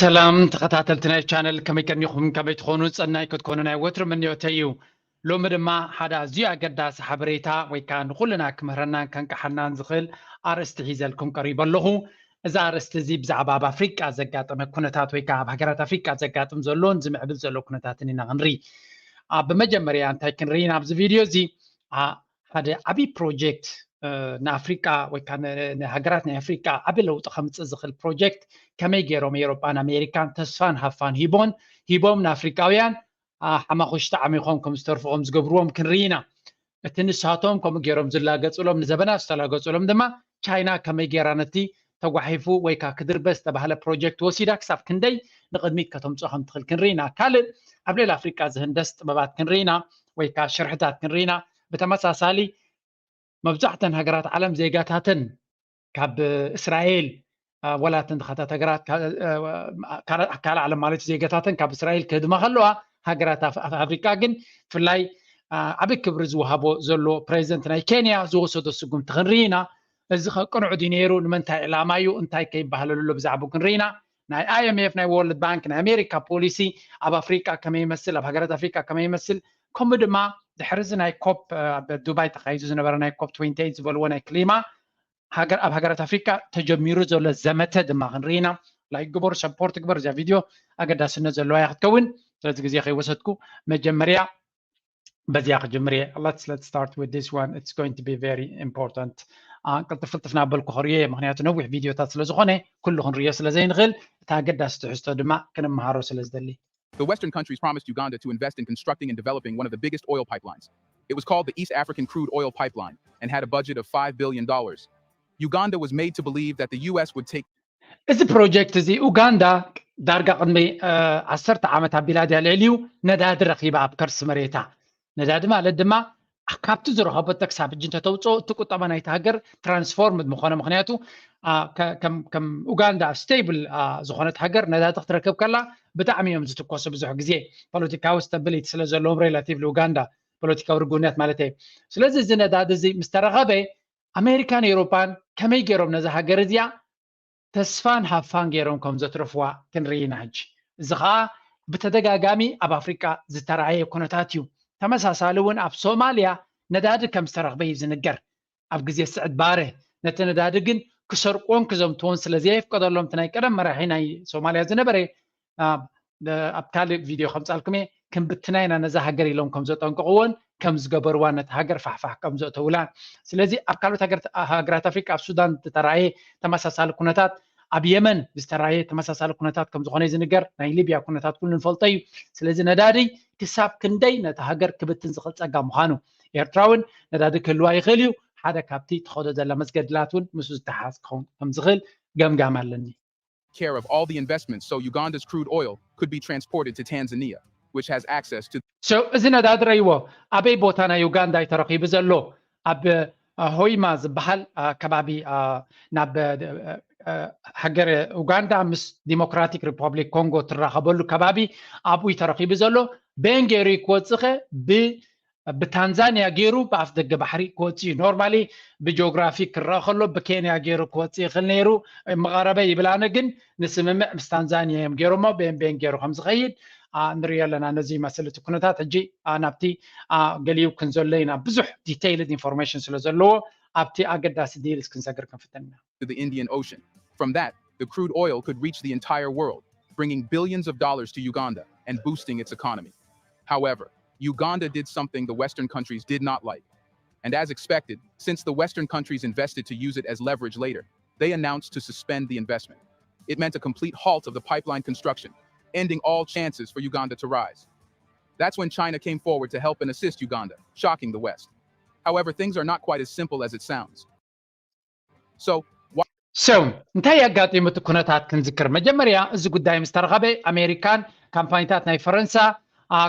ሰላም ተኸታተልቲ ናይ ቻነል፣ ከመይ ቀኒኹም? ከመይ ትኾኑ? ጸናይ ክትኮኑ ናይ ወትሩ ምንዮተይ እዩ። ሎሚ ድማ ሓደ ኣዝዩ ኣገዳሲ ሓበሬታ ወይ ከዓ ንኹልና ክምህረናን ከንቀሓናን ዝኽእል ኣርእስቲ ሒዘልኩም ቀሪበ ኣለኹ። እዚ ኣርእስቲ እዚ ብዛዕባ ኣብ ኣፍሪቃ ዘጋጠመ ኩነታት ወይ ከዓ ኣብ ሃገራት ኣፍሪቃ ዘጋጥም ዘሎን ዝምዕብል ዘሎ ኩነታትን ኢና ክንርኢ። ኣብ መጀመርያ እንታይ ክንርኢ ኢና ኣብዚ ቪድዮ እዚ? ሓደ ዓብዪ ፕሮጀክት ንኣፍሪቃ ወይ ከዓ ንሃገራት ናይ ኣፍሪቃ ዓብዪ ለውጢ ከምፅእ ዝኽእል ፕሮጀክት ከመይ ገይሮም ኤሮጳን ኣሜሪካን ተስፋን ሃፋን ሂቦን ሂቦም ንኣፍሪቃውያን ሓማኹሽቲ ዓሚኾም ከም ዝተርፉ ከም ዝገብርዎም ክንርኢ ኢና። እቲ ንሳቶም ከምኡ ገይሮም ዝላገጹሎም፣ ንዘበናት ዝተላገጹሎም ድማ ቻይና ከመይ ገይራ ነቲ ተጓሒፉ ወይ ከዓ ክድርበ ዝተባህለ ፕሮጀክት ወሲዳ ክሳብ ክንደይ ንቕድሚት ከተምፅኦ ከም ትኽእል ክንርኢ ኢና። ካልእ ኣብ ልዕሊ ኣፍሪቃ ዝህንደስ ጥበባት ክንርኢ ኢና ወይ ከዓ ሽርሕታት ክንርኢ ኢና። ብተመሳሳሊ መብዛሕተን ሃገራት ዓለም ዜጋታተን ካብ እስራኤል ወላ እተን ድኻታት ሃገራት ካልእ ዓለም ማለት ዜጋታተን ካብ እስራኤል ክህድማ ከለዋ፣ ሃገራት ኣፍሪቃ ግን ብፍላይ ዓብዪ ክብሪ ዝወሃቦ ዘሎ ፕሬዚደንት ናይ ኬንያ ዝወሰዶ ስጉምቲ ክንርኢ ኢና። እዚ ቅኑዕ ድዩ ነይሩ? ንመንታይ ዕላማ እዩ? እንታይ ከይበሃለሉ ኣሎ ብዛዕባኡ ክንርኢ ኢና። ናይ ኣይ ኤም ኤፍ፣ ናይ ወርልድ ባንክ፣ ናይ ኣሜሪካ ፖሊሲ ኣብ ኣፍሪቃ ከመይ ይመስል፣ ኣብ ሃገራት ኣፍሪቃ ከመይ ይመስል፣ ከምኡ ድማ ድሕሪ እዚ ናይ ኮፕ ኣብ ዱባይ ተኻይዱ ዝነበረ ናይ ኮፕ ትዌንቲ ኤይት ዝበልዎ ናይ ክሊማ ሃገር ኣብ ሃገራት ኣፍሪቃ ተጀሚሩ ዘሎ ዘመተ ድማ ክንርኢ ኢና። ላይክ ግበር፣ ሰፖርት ግበር። እዛ ቪድዮ ኣገዳስነት ዘለዋ እያ ክትከውን። ስለዚ ግዜ ከይወሰድኩ መጀመርያ በዚያ ክጅምር እየ። Let's let's start with this one, it's going to be very important። ቅልጥፍ ቅልጥፍ ናበልኩ ከርእዮ እየ፣ ምክንያቱ ነዊሕ ቪድዮታት ስለ ዝኾነ ኩሉ ክንርእዮ ስለ ዘይንኽእል፣ እታ ኣገዳሲ ትሕዝቶ ድማ ክንመሃሮ ስለ ዝደሊ። The Western countries promised Uganda to invest in constructing and developing one of the biggest oil pipelines. It was called the East African Crude Oil Pipeline and had a budget of five billion dollars. Uganda was made to believe that the U S would take እዚ ፕሮጀክት እዚ ኡጋንዳ ዳርጋ ቅድሚ ዓሰርተ ዓመት ኣቢላ ድያ ልዕሊኡ ነዳዲ ረኺባ ኣብ ከርሲ መሬታ። ነዳዲ ማለት ድማ ካብቲ ዝረኸበቶ ክሳብ ሕጂ እንተተውፅኦ እቲ ቁጠባ ናይቲ ሃገር ትራንስፎርምድ ምኾነ። ምክንያቱ ከም ኡጋንዳ ስቴብል ዝኾነት ሃገር ነዳዲ ክትረክብ ከላ ብጣዕሚ እዮም ዝትኮሱ። ብዙሕ ግዜ ፖለቲካዊ ስተብሊቲ ስለ ዘለዎም ሬላቲቭሊ ኡጋንዳ ፖለቲካዊ ርጉነት ማለት እዩ። ስለዚ እዚ ነዳዲ እዚ ምስ ተረኸበ ኣሜሪካን ኤውሮፓን ከመይ ገይሮም ነዛ ሃገር እዚኣ ተስፋን ሃፋን ገይሮም ከም ዘትረፍዋ ክንርኢ ኢና። ሕጂ እዚ ከዓ ብተደጋጋሚ ኣብ ኣፍሪቃ ዝተረኣየ ኩነታት እዩ። ተመሳሳሊ እውን ኣብ ሶማልያ ነዳዲ ከም ዝተረኽበ እዩ ዝንገር። ኣብ ግዜ ስዕድ ባረ ነቲ ነዳዲ ግን ክሰርቅዎን ክዘምትዎን ስለ ዘየፍቀደሎም እቲ ናይ ቀደም መራሒ ናይ ሶማልያ ዝነበረ ኣብ ካልእ ቪድዮ ከምፃልኩም እየ። ክንብትና ኢና ነዛ ሃገር ኢሎም ከም ዘጠንቀቕዎን ከም ዝገበርዋ ነቲ ሃገር ፋሕፋሕ ከም ዘእተውላን። ስለዚ ኣብ ካልኦት ሃገራት ኣፍሪቃ ኣብ ሱዳን ዝተራእየ ተመሳሳሊ ኩነታት ኣብ የመን ዝተራእየ ተመሳሳሊ ኩነታት ከም ዝኾነ ዝንገር። ናይ ሊብያ ኩነታት ኩሉ ንፈልጦ እዩ። ስለዚ ነዳዲ ክሳብ ክንደይ ነቲ ሃገር ክብትን ዝኽእል ፀጋ ምዃኑ ኤርትራ እውን ነዳዲ ክህልዋ ይኽእል እዩ። ሓደ ካብቲ ትኸዶ ዘላ መስገድላት እውን ምስኡ ዝተሓዝ ክኸውን ከም ዝኽእል ገምጋም ኣለኒ። care of all the investments so Uganda's crude oil could be transported to Tanzania, which has access to So እዚ ነዳዲ ረይዎ ኣበይ ቦታ ናይ ኡጋንዳ እዩ ተረኺቡ ዘሎ? ኣብ ሆይማ ዝበሃል ከባቢ ናብ ሃገር ኡጋንዳ ምስ ዲሞክራቲክ ሪፐብሊክ ኮንጎ ትራኸበሉ ከባቢ ኣብኡ እዩ ተረኺቡ ዘሎ። በየን ገይሩ እዩ ክወፅእ ኸ? ብ ብታንዛንያ ገይሩ ብኣፍ ደገ ባሕሪ ክወፅእ እዩ። ኖርማሊ ብጂኦግራፊ ክረአ ከሎ ብኬንያ ገይሩ ክወፅእ ይኽእል ነይሩ። መቐረበ ይብል። ኣነ ግን ንስምምዕ ምስ ታንዛንያ እዮም ገይሮሞ። በየን በየን ገይሩ ከም ዝኸይድ ንሪኦ ኣለና። ነዚ ይመስል እቲ ኩነታት። ሕጂ ናብቲ ገሊኡ ክንዘሎ ኢና። ብዙሕ ዲቴይልድ ኢንፎርሜሽን ስለ ዘለዎ ኣብቲ ኣገዳሲ ዲልስ ክንሰግር ክንፍትን ኢና። to the Indian Ocean. From that, the crude oil could reach the entire world, bringing billions of dollars to Uganda and boosting its economy. However, Uganda did something the Western countries did not like. And as expected, since the Western countries invested to use it as leverage later, they announced to suspend the investment. It meant a complete halt of the pipeline construction, ending all chances for Uganda to rise. That's when China came forward to help and assist Uganda, shocking the West. However, things are not quite as simple as it sounds. So, So እንታይ ኣጋጢሙ እቲ ኩነታት ክንዝክር። መጀመርያ እዚ ጉዳይ ምስ ተረኸበ ኣሜሪካን ካምፓኒታት ናይ ፈረንሳ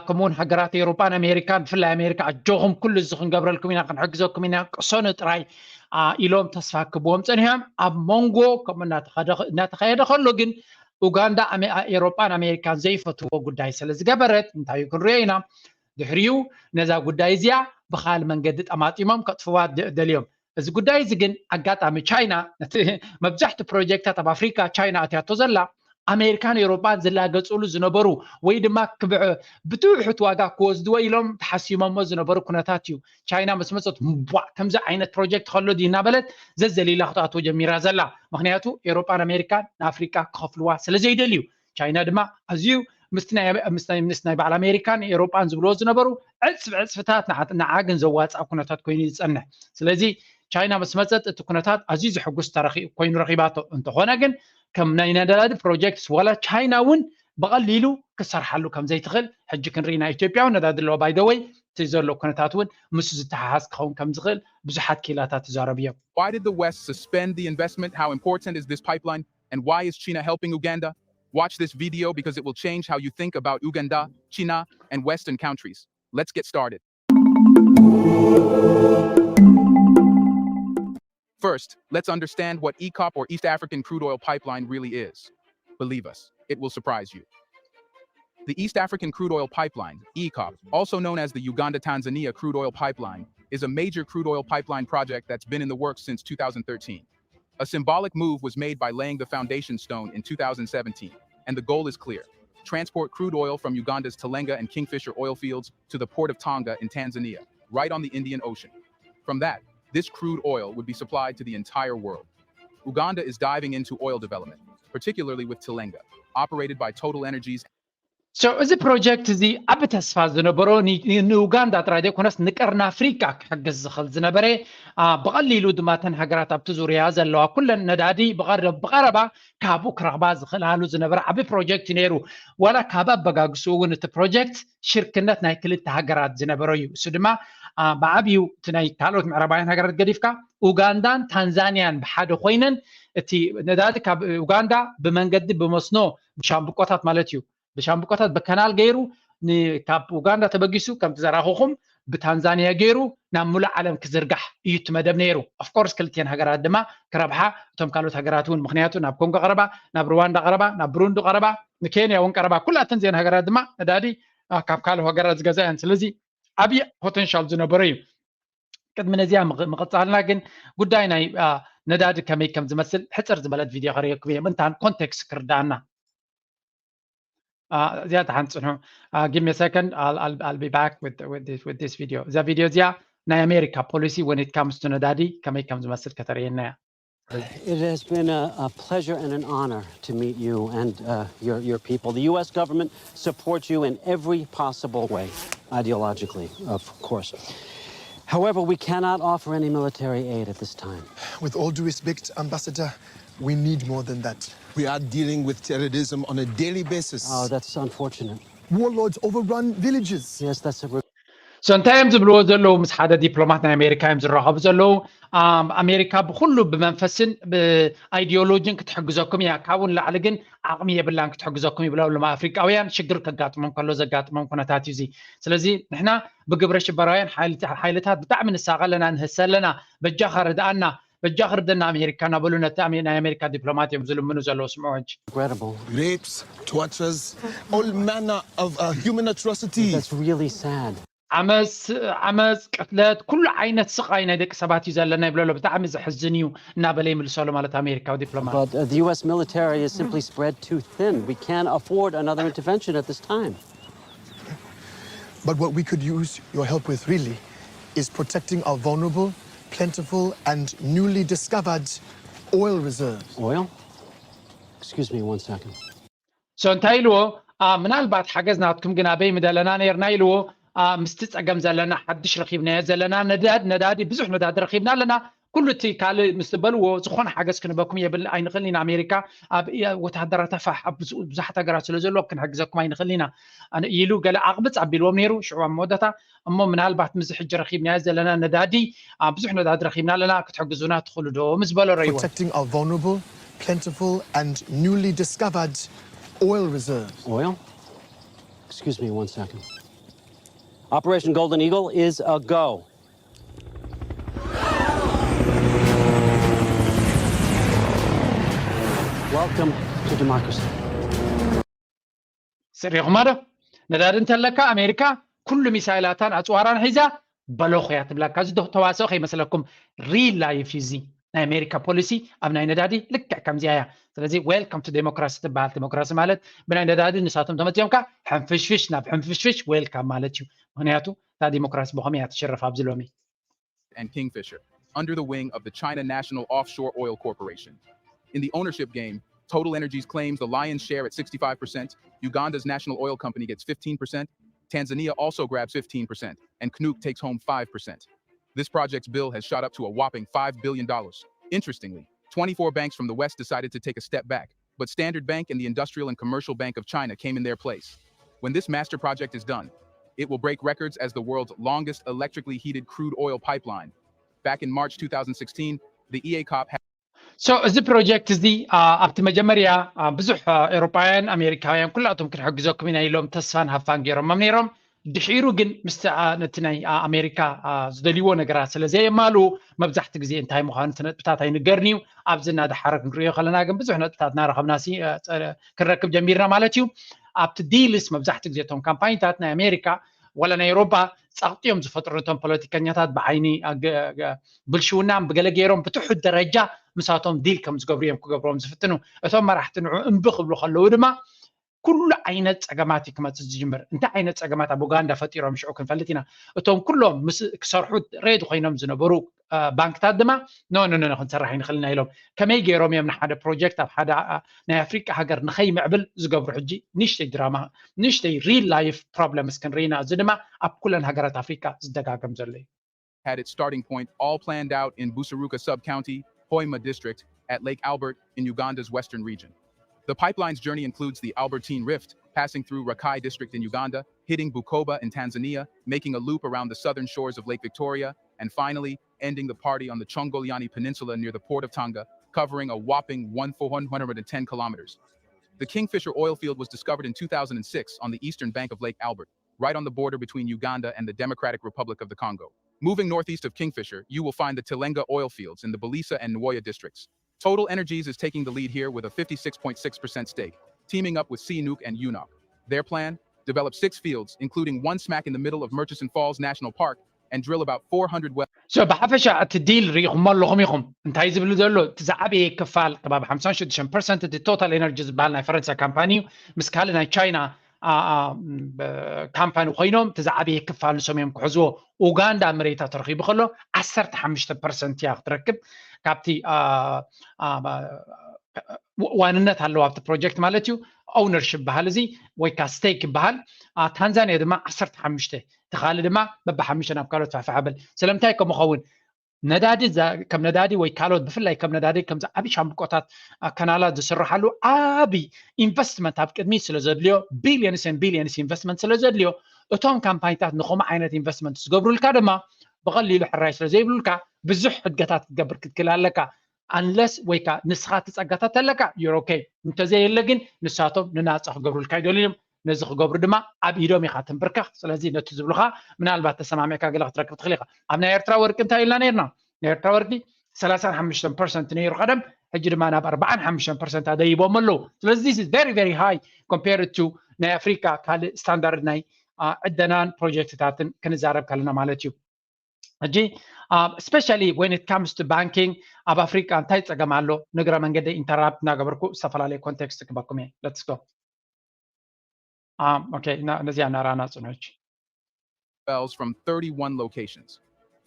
ከምኡውን ሃገራት ኤውሮጳን ኣሜሪካን ብፍላይ ኣሜሪካ ኣጆኹም ኩሉ እዚ ክንገብረልኩም ኢና ክንሕግዘኩም ኢና ቅሰኑ ጥራይ ኢሎም ተስፋ ክብዎም ጸኒሖም። ኣብ መንጎ ከምኡ እናተኸደ- እናተኸየደ ከሎ ግን ኡጋንዳ ኣሜ- ኤውሮጳን ኣሜሪካን ዘይፈትዎ ጉዳይ ስለ ዝገበረት እንታይ እዩ ክንሪኦ ኢና። ድሕሪኡ ነዛ ጉዳይ እዚኣ ብኻል መንገዲ ጠማጢሞም ከጥፍዋ ደ- ደልዮም። እዚ ጉዳይ እዚ ግን ኣጋጣሚ ቻይና ነቲ መብዛሕትኡ ፕሮጀክታት ኣብ ኣፍሪካ ቻይና ኣትያቶ ዘላ ኣሜሪካን ኤውሮጳን ዝላገፅሉ ዝነበሩ ወይ ድማ ብትውሕት ዋጋ ክወስድዎ ኢሎም ተሓሲሞሞ ዝነበሩ ኩነታት እዩ። ቻይና ምስ መፀት ቧ ከምዚ ዓይነት ፕሮጀክት ከሎ ድዩ እናበለት ዘዘሊላ ክትኣትዎ ጀሚራ ዘላ። ምክንያቱ ኤውሮጳን ኣሜሪካን ንኣፍሪቃ ክኸፍልዋ ስለ ዘይደልዩ፣ ቻይና ድማ ኣዝዩ ምስ ናይ በዓል ኣሜሪካን ኤውሮጳን ዝብልዎ ዝነበሩ ዕፅፍ ዕፅፍታት ንዓ ግን ዘዋፅኣ ኩነታት ኮይኑ ዝፀንሕ። ስለዚ ቻይና ምስ መፀት እቲ ኩነታት ኣዝዩ ዘሐጉስ ኮይኑ ረኺባቶ። እንተኾነ ግን ከም ናይ ነዳዲ ፕሮጀክት ዋላ ቻይና እውን ብቐሊሉ ክሰርሓሉ ከም ዘይትኽእል ሕጂ ክንርኢ ኢና። ኢትዮጵያ እውን ነዳዲ ኣለዋ። ባይደወይ እቲ ዘሎ ኩነታት እውን ምስ ዝተሓሓዝ ክኸውን ከም ዝኽእል ብዙሓት ክኢላታት ይዛረቡ እዮም። Why did the West suspend the investment? How important is this pipeline? And why is China helping Uganda? Watch this video because it will change how you think about Uganda, China, and Western countries. Let's get started. First, let's understand what E cop or East African Crude Oil Pipeline really is. Believe us, it will surprise you. The East African Crude Oil Pipeline, E cop, also known as the Uganda Tanzania Crude Oil Pipeline, is a major crude oil pipeline project that's been in the works since two thousand thirteen. A symbolic move was made by laying the foundation stone in two thousand seventeen, and the goal is clear: transport crude oil from Uganda's Tilenga and Kingfisher oil fields to the port of Tanga in Tanzania, right on the Indian Ocean. From that, this crude oil would be supplied to the entire world. Uganda is diving into oil development, particularly with Tilenga, operated by Total Energies. So እዚ ፕሮጀክት እዚ ዓቢ ተስፋ ዝነበሮ ንኡጋንዳ ጥራይ ዘይኮነስ ንቀርኒ ኣፍሪቃ ክሕግዝ ዝኽእል ዝነበረ፣ ብቐሊሉ ድማ እተን ሃገራት ኣብቲ ዙርያ ዘለዋ ኩለን ነዳዲ ብቐረባ ካብኡ ክረኽባ ዝኽእላሉ ዝነበረ ዓቢ ፕሮጀክት እዩ ነይሩ። ዋላ ካብ ኣበጋግስኡ እውን እቲ ፕሮጀክት ሽርክነት ናይ ክልተ ሃገራት ዝነበሮ እዩ። እሱ ድማ ብዓብዩ እቲ ናይ ካልኦት ምዕራባውያን ሃገራት ገዲፍካ ኡጋንዳን ታንዛንያን ብሓደ ኮይነን እቲ ነዳዲ ካብ ኡጋንዳ ብመንገዲ ብመስኖ ብሻምብቆታት ማለት እዩ ብሻምብቆታት ብከናል ገይሩ ካብ ኡጋንዳ ተበጊሱ ከምቲ ዘራኹኹም ብታንዛንያ ገይሩ ናብ ሙሉእ ዓለም ክዝርጋሕ እዩ እቲ መደብ ነይሩ። ኦፍኮርስ ክልቲኤን ሃገራት ድማ ክረብሓ እቶም ካልኦት ሃገራት እውን ምክንያቱ ናብ ኮንጎ ቀረባ፣ ናብ ሩዋንዳ ቀረባ፣ ናብ ብሩንዲ ቀረባ፣ ንኬንያ እውን ቀረባ። ኩላተን ዜን ሃገራት ድማ ነዳዲ ካብ ካልእ ሃገራት ዝገዛ እየን። ስለዚ ዓብዪ ፖቴንሻል ዝነበሮ እዩ። ቅድሚ ነዚኣ ምቕፃልና ግን ጉዳይ ናይ ነዳዲ ከመይ ከም ዝመስል ሕፅር ዝበለት ቪድዮ ከርእየኩም እየ ምእንታን ኮንቴክስት ክርዳኣና። እዚኣ ተሓንፅኑ። Give me a second. I'll, I'll, I'll be back with, with, this, with this video. እዛ ቪድዮ እዚኣ ናይ ኣሜሪካ ፖሊሲ when it comes to ነዳዲ ከመይ ከም ዝመስል ከተርእየና እያ። It has been a, a pleasure and an honor to meet you and uh, your, your people. The U S government supports you in every possible way, ideologically, of course. However, we cannot offer any military aid at this time. With all due respect, Ambassador, we need more than that. We are dealing with terrorism on a daily basis. Oh, that's unfortunate. Warlords overrun villages. Yes, that's a so እንታይ እዮም ዝብልዎ ዘለዉ? ምስ ሓደ ዲፕሎማት ናይ ኣሜሪካ እዮም ዝራኸቡ ዘለዉ። ኣሜሪካ ብኩሉ ብመንፈስን ብኣይዲዮሎጂን ክትሕግዘኩም እያ፣ ካብኡ ንላዕሊ ግን ዓቕሚ የብላን ክትሕግዘኩም ይብሉ ኣለዉ። ኣፍሪቃውያን ሽግር ከጋጥሞም ከሎ ዘጋጥሞም ኩነታት እዩ እዚ። ስለዚ ንሕና ብግብረ ሽበራውያን ሓይልታት ብጣዕሚ ንሳቐ ኣለና፣ ንህሰ ኣለና። በጃኻ ርድኣና፣ በጃ ክርደና ኣሜሪካ እናበሉ ነቲ ናይ ኣሜሪካ ዲፕሎማት እዮም ዝልምኑ ዘለዉ። ስምዑ ሕጂ። Incredible. Rapes, tortures, all manner of uh, human atrocities. That's really sad. ዓመፅ ዓመፅ ቅትለት ኩሉ ዓይነት ስቃይ ናይ ደቂ ሰባት እዩ ዘለና ይብለሎ። ብጣዕሚ ዘሕዝን እዩ እናበለ ይምልሰሉ ማለት ኣሜሪካዊ ዲፕሎማት። But uh, the U S military is simply spread too thin. We can't afford another intervention at this time. But what we could use your help with really is protecting our vulnerable, plentiful, and newly discovered oil reserves. Oil? Excuse me one second. So እንታይ ኢልዎ? ምናልባት ሓገዝ ናትኩም ግን ኣበይ ምደለና ነርና ኢልዎ። ምስቲ ፀገም ዘለና ሓድሽ ረኪብናዮ ዘለና ነዳድ ነዳዲ ብዙሕ ነዳዲ ረኪብና ኣለና። ኩሉ እቲ ካልእ ምስ ዝበልዎ ዝኾነ ሓገዝ ክንበኩም የብል ኣይንኽእል ኢና። ኣሜሪካ ኣብ ወተሃደራታ ፋሕ ኣብ ብዙሓት ሃገራት ስለ ዘሎ ክንሕግዘኩም ኣይንኽእል ኢና ኢሉ ገለ ኣቕብፅ ኣቢልዎም ነይሩ። ሽዑ ኣብ መወዳእታ እሞ ምናልባት ምዚ ሕጂ ረኪብናዮ ዘለና ነዳዲ ብዙሕ ነዳዲ ረኪብና ኣለና ክትሕግዙና ትኽእሉ ዶ ምስ በሎ ረይዎ። Protecting our vulnerable, plentiful and newly discovered oil reserves. Oil? Excuse me one second. Operation Golden Eagle is a go. Welcome to democracy. ስሪኹማ ዶ? ነዳዲ እንተለካ ኣሜሪካ ኩሉ ሚሳይላታን ኣፅዋራን ሒዛ በለኹ እያ ትብለካ። እዚ ተዋስኦ ከይመስለኩም ሪል ላይፍ እዩ እዚ። ናይ ኣሜሪካ ፖሊሲ ኣብ ናይ ነዳዲ ልክዕ ከምዚኣ እያ። ስለዚ welcome to democracy ትበሃል። ዲሞክራሲ ማለት ብናይ ነዳዲ ንሳቶም ተመፅዮም ከኣ ሕንፍሽፍሽ ናብ ሕንፍሽፍሽ welcome ማለት እዩ። ምክንያቱ እታ ዲሞክራሲ ብኸመይ እያ ትሽረፍ ኣብዚ ሎሚ? and Kingfisher, under the wing of the China National Offshore Oil Corporation. In the ownership game, Total Energies claims the lion's share at sixty-five percent, Uganda's national oil company gets fifteen percent, Tanzania also grabs fifteen percent, and K N U K takes home five percent. This project's bill has shot up to a whopping five billion dollars. Interestingly, twenty-four banks from the West decided to take a step back, but Standard Bank and the Industrial and Commercial Bank of China came in their place. When this master project is done, it will break records as the world's longest electrically heated crude oil pipeline. Back in March two thousand sixteen, the E A COP had So እዚ ፕሮጀክት እዚ ኣብቲ መጀመርያ ብዙሕ ኤውሮጳውያን ኣሜሪካውያን ኩላቶም ክንሕግዘኩም ኢና ኢሎም ተስፋን ሃፋን ገይሮሞም ነይሮም። ድሒሩ ግን ምስቲ ነቲ ናይ ኣሜሪካ ዝደልይዎ ነገራት ስለ ዘየማልኡ መብዛሕቲ ግዜ እንታይ ምዃኑ እቲ ነጥብታት ኣይንገርን እዩ። ኣብዚ እናደሓረ ክንሪኦ ከለና ግን ብዙሕ ነጥብታት እናረኸብና ክንረክብ ጀሚርና ማለት እዩ። ኣብቲ ዲልስ መብዛሕቲ ግዜ እቶም ካምፓኒታት ናይ ኣሜሪካ ዋላ ናይ ኤውሮጳ ጸቕጢ እዮም ዝፈጥሩ። ነቶም ፖለቲከኛታት ብዓይኒ ብልሽውናን ብገለ ገይሮም ብትሑት ደረጃ ምሳቶም ዲል ከም ዝገብሩ እዮም ክገብርዎም ዝፍትኑ። እቶም መራሕቲ ንዑ እምቢ ክብሉ ከለዉ ድማ ኩሉ ዓይነት ጸገማት እዩ ክመጽእ ዝጅምር። እንታይ ዓይነት ጸገማት ኣብ ኡጋንዳ ፈጢሮም ሽዑ ክንፈልጥ ኢና። እቶም ኩሎም ምስ ክሰርሑ ሬዲ ኮይኖም ዝነበሩ ባንክታት ድማ ኖ ኖ ኖ ክንሰርሕ ኣይንኽእልና ኢሎም። ከመይ ገይሮም እዮም ንሓደ ፕሮጀክት ኣብ ሓደ ናይ ኣፍሪቃ ሃገር ንኸይምዕብል ዝገብሩ? ሕጂ ንእሽተይ ድራማ ንእሽተይ real life problems ክንርኢ ኢና። እዚ ድማ ኣብ ኩለን ሃገራት ኣፍሪቃ ዝደጋገም ዘሎ እዩ። had its starting point all planned out in Buseruka sub-county, Hoima district, at Lake Albert in Uganda's western region. The pipeline's journey includes the Albertine Rift, passing through Rakai district in Uganda, hitting Bukoba in Tanzania, making a loop around the southern shores of Lake Victoria, and finally ending the party on the Chongoleani Peninsula near the port of Tanga, covering a whopping one thousand four hundred ten kilometers. The Kingfisher oil field was discovered in two thousand six on the eastern bank of Lake Albert, right on the border between Uganda and the Democratic Republic of the Congo. Moving northeast of Kingfisher, you will find the Tilenga oil fields in the Bulisa and Nwoya districts. Total Energies is taking the lead here with a fifty-six point six percent stake, teaming up with C N U C and U N O C. Their plan? Develop six fields, including one smack in the middle of Murchison Falls National Park, and drill about four hundred wells. So ብሓፈሻ እቲ ዲል ርኢኹሞ ኣለኹም ኢኹም። እንታይ ዝብል ዘሎ? እቲ ዝዓበየ ክፋል ከባቢ ሓምሳን ሽዱሽተን ፐርሰንት እቲ ቶታል ኤነርጂ ዝበሃል ናይ ፈረንሳ ካምፓኒ እዩ ምስ ካልእ ናይ ቻይና ካምፓኒ ኮይኖም እቲ ዝዓበየ ክፋል ንሶም እዮም ክሕዝዎ። ኡጋንዳ መሬታ ተረኺቡ ከሎ ዓሰርተ ሓሙሽተ ፐርሰንት እያ ክትረክብ ካብቲ ዋንነት ኣለዋ ኣብቲ ፕሮጀክት ማለት እዩ። ኦውነርሽፕ ይበሃል እዚ ወይ ከዓ ስቴክ ይበሃል። ታንዛንያ ድማ ዓሰርተ ሓሙሽተ፣ እቲ ካልእ ድማ በብሓሙሽተ ናብ ካልኦት ፋሕፋሕ በል። ስለምንታይ ከምኡ ኸውን? ነዳዲ ከም ነዳዲ ወይ ካልኦት ብፍላይ ከም ነዳዲ ከምዚ ዓብዪ ሻምብቆታት ካናላት ዝስርሓሉ ዓብዪ ኢንቨስትመንት ኣብ ቅድሚት ስለ ዘድልዮ billions and billions ኢንቨስትመንት ስለ ዘድልዮ እቶም ካምፓኒታት ንኸምኡ ዓይነት ኢንቨስትመንት ዝገብሩልካ ድማ ብቐሊሉ ሕራይ ስለ ዘይብሉልካ ብዙሕ ሕድገታት ክትገብር ክትክእል ኣለካ። Unless ወይ ከዓ ንስኻ እቲ ጸጋታት ኣለካ you're okay። እንተዘየለ ግን ንሳቶም ንናጻ ክገብሩልካ ይደልዩ እዮም። ነዚ ክገብሩ ድማ ኣብ ኢዶም ኢኻ ትንብርከኽ። ስለዚ ነቲ ዝብሉኻ ምናልባት ተሰማሚዕካ ገለ ክትረክብ ትኽእል ኢኻ። ኣብ ናይ ኤርትራ ወርቂ እንታይ ኢልና ነርና? ናይ ኤርትራ ወርቂ ሰላሳን ሓሙሽተን ፐርሰንት ነይሩ ቀደም፣ ሕጂ ድማ ናብ ኣርባዓን ሓሙሽተን ፐርሰንት ኣደይቦም ኣለዉ። ስለዚ this is very very high compared to ናይ ኣፍሪካ ካልእ ስታንዳርድ ናይ ዕደናን ፕሮጀክትታትን ክንዛረብ ከለና ማለት እዩ። ሕጂ especially when it comes to banking ኣብ ኣፍሪካ እንታይ ፀገም ኣሎ? ንግረ መንገዲ ኢንተራፕት እናገበርኩ ዝተፈላለየ ኮንቴክስት ክበኩም እየ። Let's go. Okay, ነዚኣ እናራና ፅንሖች wells from thirty-one locations.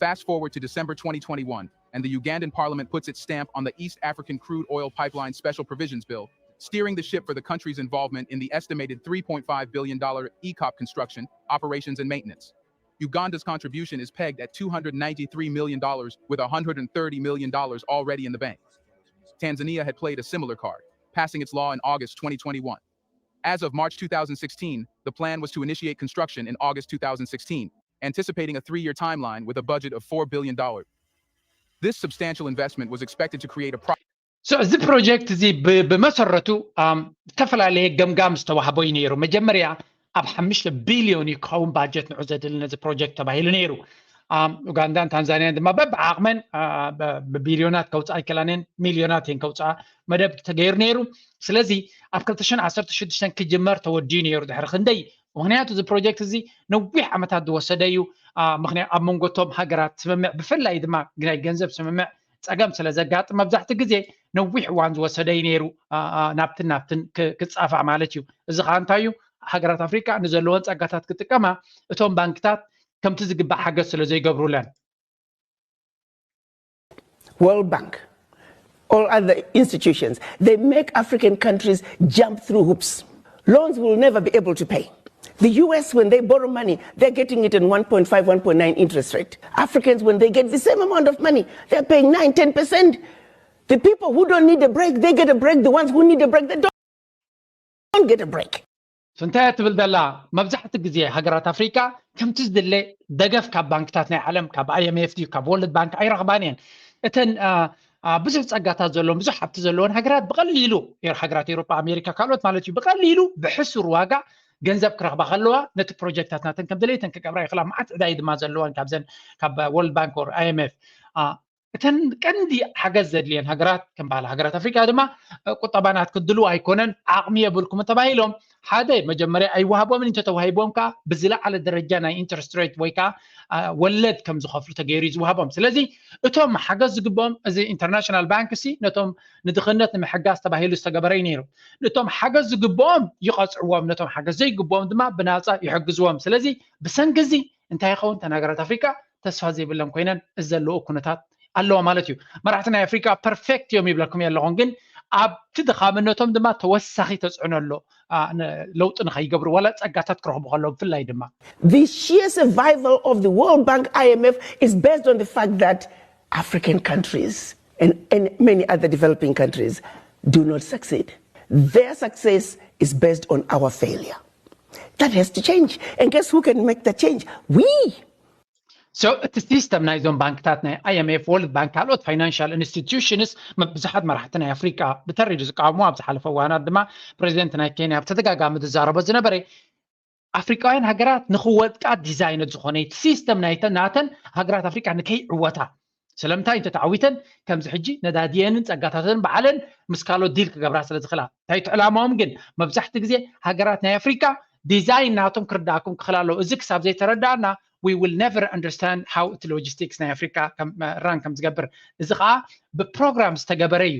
Fast forward to December twenty twenty-one, and the Ugandan parliament puts its stamp on the East African Crude Oil Pipeline Special Provisions Bill, steering the ship for the country's involvement in the estimated three point five billion dollar E COP construction, operations, and maintenance. Uganda's contribution is pegged at two hundred ninety-three million dollars, with one hundred thirty million dollars already in the bank. Tanzania had played a similar card, passing its law in August twenty twenty-one. As of March two thousand sixteen, the plan was to initiate construction in August two thousand sixteen, anticipating a three-year timeline with a budget of four billion dollars. This substantial investment was expected to create a pro- So እዚ ፕሮጀክት እዚ ብ- ብመሰረቱ ኣም፣ ዝተፈላለየ ገምጋም ዝተዋህቦ እዩ ነይሩ። መጀመርያ ኣብ ሓሙሽተ ቢልዮን እዩ ክኸውን ባጀት ንዑ ዘድሊ ነዚ ፕሮጀክት ተባሂሉ ነይሩ። ኣም፣ ኡጋንዳን ታንዛንያን ድማ በብዓቕመን አ፣ ብ- ብቢልዮናት ከውፅኣ ኣይከላነን፣ ሚልዮናት እየን ከውፅኣ መደብ ተገይሩ ነይሩ። ስለዚ ኣብ ክልተ ሽሕን ዓሰርተ ሽዱሽተን ክጅመር ተወዲኡ ነይሩ ድሕሪ ክንደይ፣ ምክንያቱ እዚ ፕሮጀክት እዚ ነዊሕ ዓመታት ዝወሰደ እዩ። አ፣ ምክንያቱ ኣብ መንጎ እቶም ሃገራት ስምምዕ ብፍላይ ድማ ናይ ገንዘብ ስምምዕ ፀገም ስለ ዘጋጥም መብዛሕትኡ ግዜ ነዊሕ እዋን ዝወሰደ እዩ ነይሩ ናብትን ናብትን ክፃፋ ማለት እዩ። እዚ ከዓ እንታይ እዩ? ሃገራት ኣፍሪቃ ንዘለዎን ፀጋታት ክጥቀማ እቶም ባንክታት ከምቲ ዝግባእ ሓገዝ ስለ ዘይገብሩለን። World Bank, all other institutions, they make African countries jump through hoops. Loans will never be able to pay. The U S, when they borrow money, they're getting it in one point five, one point nine interest rate. Africans, when they get the same amount of money, they're paying nine, ten percent. The people who don't need a break, they get a break. The ones who need a break, they don't, don't get a break. እንታይ ትብል ዘላ? መብዛሕቲ ግዜ ሃገራት ኣፍሪቃ ከምቲ ዝድለ ደገፍ ካብ ባንክታት ናይ ዓለም፣ ካብ I M F ድዩ ካብ ወርልድ ባንክ ኣይረኽባን እየን። እተን ብዙሕ ፀጋታት ዘለዎን ብዙሕ ሃብቲ ዘለዎን ሃገራት ብቐሊሉ፣ ሃገራት ኤሮጳ፣ ኣሜሪካ፣ ካልኦት ማለት እዩ፣ ብቐሊሉ ብሕሱር ዋጋ ገንዘብ ክረኽባ ከለዋ ነቲ ፕሮጀክታት ናተን ከም ድሌተን ክገብራ ይኽእላ። መዓት ዕዳይ ድማ ዘለወን ካብዘን ካብ ወርልድ ባንክ or I M F። እተን ቀንዲ ሓገዝ ዘድልየን ሃገራት ከም በዓል ሃገራት ኣፍሪካ ድማ ቁጠባ ናትክን ድልው ኣይኮነን፣ ዓቕሚ የብልኩም ተባሂሎም ሓደ መጀመርያ ኣይወሃቦምን፣ እንተተዋሂቦም ከዓ ብዝለዓለ ደረጃ ናይ ኢንተረስት ሬት ወይ ከዓ ወለድ ከም ዝኸፍሉ ተገይሩ እዩ ዝወሃቦም። ስለዚ እቶም ሓገዝ ዝግብኦም፣ እዚ ኢንተርናሽናል ባንክ ሲ ነቶም ንድኽነት ንምሕጋዝ ተባሂሉ ዝተገበረ እዩ ነይሩ። ነቶም ሓገዝ ዝግብኦም ይቐፅዕዎም፣ ነቶም ሓገዝ ዘይግብኦም ድማ ብናፃ ይሕግዝዎም። ስለዚ ብሰንኪ እዚ እንታይ ይኸውን? እተን ሃገራት ኣፍሪካ ተስፋ ዘይብለን ኮይነን እዚ ዘለዎ ኩነታት ኣለዋ ማለት እዩ። መራሕቲ ናይ ኣፍሪካ ፐርፌክት እዮም ይብለኩም ኣለኹን፣ ግን ኣብቲ ድኻምነቶም ድማ ተወሳኺ ተፅዕኖ ኣሎ ለውጢ ንኸይገብሩ ዋላ ፀጋታት ክረኽቡ ከለዉ ብፍላይ ድማ The sheer survival of the World Bank, I M F is based on the fact that African countries and, and many other developing countries do not succeed. Their success is based on our failure. That has to change. And guess who can make that change? We. So እቲ ሲስተም ናይዞም ባንክታት ናይ I M F፣ ወርልድ ባንክ፣ ካልኦት ፋይናንሻል ኢንስቲትዩሽንስ ብዙሓት መራሕቲ ናይ ኣፍሪቃ ብተሪር ዝቃወሙ፣ ኣብ ዝሓለፈ እዋናት ድማ ፕሬዚደንት ናይ ኬንያ ብተደጋጋሚ ዝዛረቦ ዝነበረ ኣፍሪቃውያን ሃገራት ንክወድቃ ዲዛይነት ዝኾነ እቲ ሲስተም ናይተን ናተን ሃገራት ኣፍሪቃ ንከይዕወታ ስለምንታይ እንተተዓዊተን ከምዚ ሕጂ ነዳድየንን ጸጋታተን በዓለን ምስ ካልኦት ዲል ክገብራ ስለ ዝኽእላ እንታይ እቲ ዕላማኦም ግን መብዛሕቲ ግዜ ሃገራት ናይ ኣፍሪካ ዲዛይን ናቶም ክርዳእኩም ክኽእል ኣለዎ። እዚ ክሳብ ዘይተረዳእና we will never understand how እቲ ሎጂስቲክስ ናይ ኣፍሪካ ራን ከም ዝገብር። እዚ ከዓ ብፕሮግራም ዝተገበረ እዩ።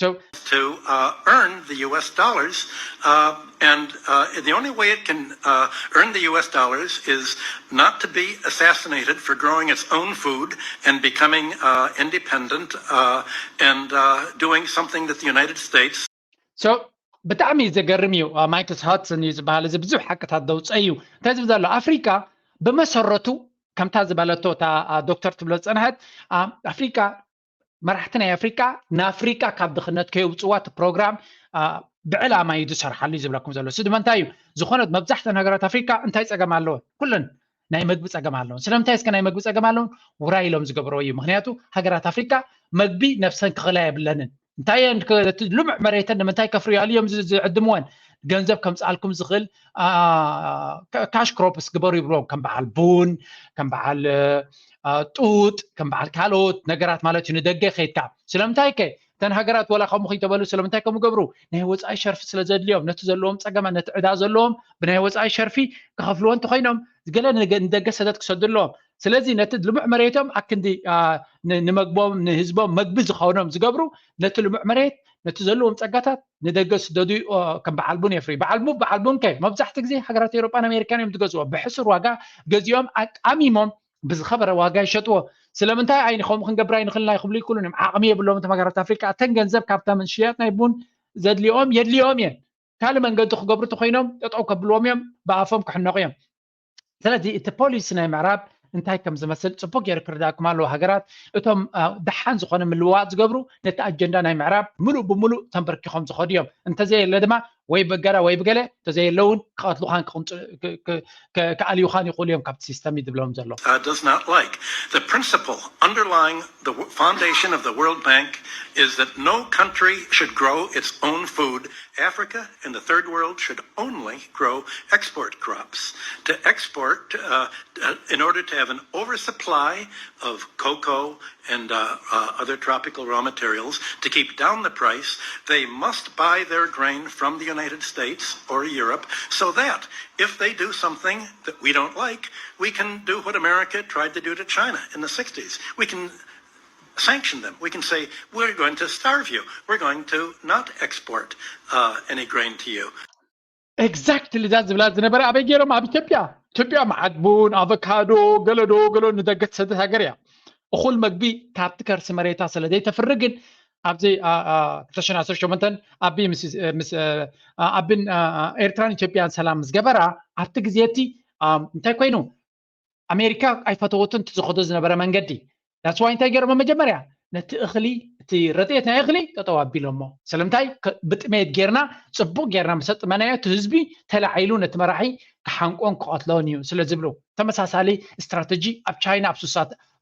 So to uh, earn the U S dollars, uh, and uh, the only way it can uh, earn the U S dollars is not to be assassinated for growing its own food and becoming uh, independent uh, and uh, doing something that the United States. So ብጣዕሚ ዘገርም እዩ። ማይክልስ ሃድሰን እዩ ዝበሃል። እዚ ብዙሕ ሓቅታት ዘውፀ እዩ። እንታይ ዝብል ዘሎ ኣፍሪካ ብመሰረቱ ከምታ ዝበለቶ እታ ዶክተር ትብሎ ዝፀንሐት ኣፍሪካ መራሕቲ ናይ ኣፍሪካ ንኣፍሪካ ካብ ድኽነት ከየውፅዋ እቲ ፕሮግራም ብዕላማ እዩ ዝሰርሓሉ እዩ ዝብለኩም ዘሎ። ስድመ እንታይ እዩ ዝኾነት መብዛሕተን ሃገራት ኣፍሪካ እንታይ ፀገም ኣለወን? ኩለን ናይ መግቢ ፀገም ኣለውን። ስለምንታይ እስከ ናይ መግቢ ፀገም ኣለውን? ውራይ ኢሎም ዝገብረዎ እዩ። ምክንያቱ ሃገራት ኣፍሪካ መግቢ ነብሰን ክኽላ የብለንን። እንታይ እየን ልሙዕ መሬተን ንምንታይ ከፍርያሉ እዮም ዝዕድምወን? ገንዘብ ከምፅኣልኩም ዝኽእል ካሽ ክሮፕስ ግበሩ ይብልዎም። ከም በዓል ቡን፣ ከም በዓል ጡጥ፣ ከም በዓል ካልኦት ነገራት ማለት እዩ። ንደገ ከይድካ ስለምንታይ ከ እተን ሃገራት ወላ ከምኡ ከይተበሉ ስለምንታይ ከምኡ ገብሩ? ናይ ወፃኢ ሸርፊ ስለ ዘድልዮም ነቲ ዘለዎም ፀገማት ነቲ ዕዳ ዘለዎም ብናይ ወፃኢ ሸርፊ ክኸፍልዎ እንተኮይኖም ገለ ንደገ ሰደት ክሰዱ ኣለዎም። ስለዚ ነቲ ልሙዕ መሬቶም ኣክንዲ ንመግቦም ንህዝቦም መግቢ ዝኸውኖም ዝገብሩ ነቲ ልሙዕ መሬት ነቲ ዘለዎም ፀጋታት ንደገ ስደዱ። ከም በዓል ቡን የፍሪ። በዓል ቡን በዓል ቡን ከ መብዛሕቲ ግዜ ሃገራት ኤሮጳን ኣሜሪካን እዮም ዝገዝዎ። ብሕሱር ዋጋ ገዚኦም ኣቃሚሞም ብዝኸበረ ዋጋ ይሸጥዎ። ስለምንታይ ኣይንኸም ክንገብር ኣይንኽእልን ኣይክብሉ ይክእሉን እዮም። ዓቕሚ የብሎም እቶም ሃገራት ኣፍሪካ። እተን ገንዘብ ካብታ ምሽያጥ ናይ ቡን ዘድልዮም የድልዮም እየን። ካልእ መንገዲ ክገብሩ ተኮይኖም ጠጠው ከብልዎም እዮም፣ ብኣፎም ክሕነቑ እዮም። ስለዚ እቲ ፖሊሲ ናይ ምዕራብ እንታይ ከም ዝመስል ፅቡቅ ገይሩ ክርዳእኩም ኣለዎ። ሃገራት እቶም ደሓን ዝኾነ ምልውዋጥ ዝገብሩ ነቲ ኣጀንዳ ናይ ምዕራብ ምሉእ ብምሉእ ተንበርኪኾም ዝኸዱ እዮም። እንተዘየለ ድማ ወይ በገዳ ወይ ብገለ እንተዘየለ እውን ክቐትሉኻን ክኣልዩኻን ይኽእሉ እዮም ካብቲ ሲስተም እዩ ዝብሎም ዘሎ። Does not like. The principle underlying the foundation of the World Bank is that no country should grow its own food. Africa and the third world should only grow export crops. To export, uh, uh, in order to have an oversupply of cocoa and uh, uh, other tropical raw materials, to keep down the price, they must buy their grain from the United States or Europe, so that if they do something that we don't like, we can do what America tried to do to China in the sixties. We can sanction them. We can say, "We're going to starve you. We're going to not export uh, any grain to you." Exactly እዛ ዝብላ ዝነበረ ኣበይ ገይሮም? ኣብ ኢትዮጵያ። ኢትዮጵያ መዓት ቡን፣ ኣቮካዶ፣ ገለዶ ገሎ ንደገ ትሰድድ ሃገር እያ። እኹል መግቢ ካብቲ ከርሲ መሬታ ስለ ዘይተፍሪ ግን ኣብዚ ክልተ ሽሕን ዓሰርተ ሸሞንተን ኣቢ ኣቢን ኤርትራን ኢትዮጵያን ሰላም ምስ ገበራ ኣብቲ ግዜ እቲ እንታይ ኮይኑ ኣሜሪካ ኣይፈተወትን እቲ ዝኸዶ ዝነበረ መንገዲ። That's why እንታይ ገይሮሞ መጀመርያ ነቲ እኽሊ እቲ ረድኤት ናይ እኽሊ ጠጠው ኣቢሎሞ። ስለምንታይ ብጥሜት ጌርና ጽቡቅ ጌርና ምሰጥመናዮ እቲ ህዝቢ ተላዒሉ ነቲ መራሒ ክሓንቆን ክቐትሎን እዩ ስለ ዝብሉ ተመሳሳሊ ስትራተጂ ኣብ ቻይና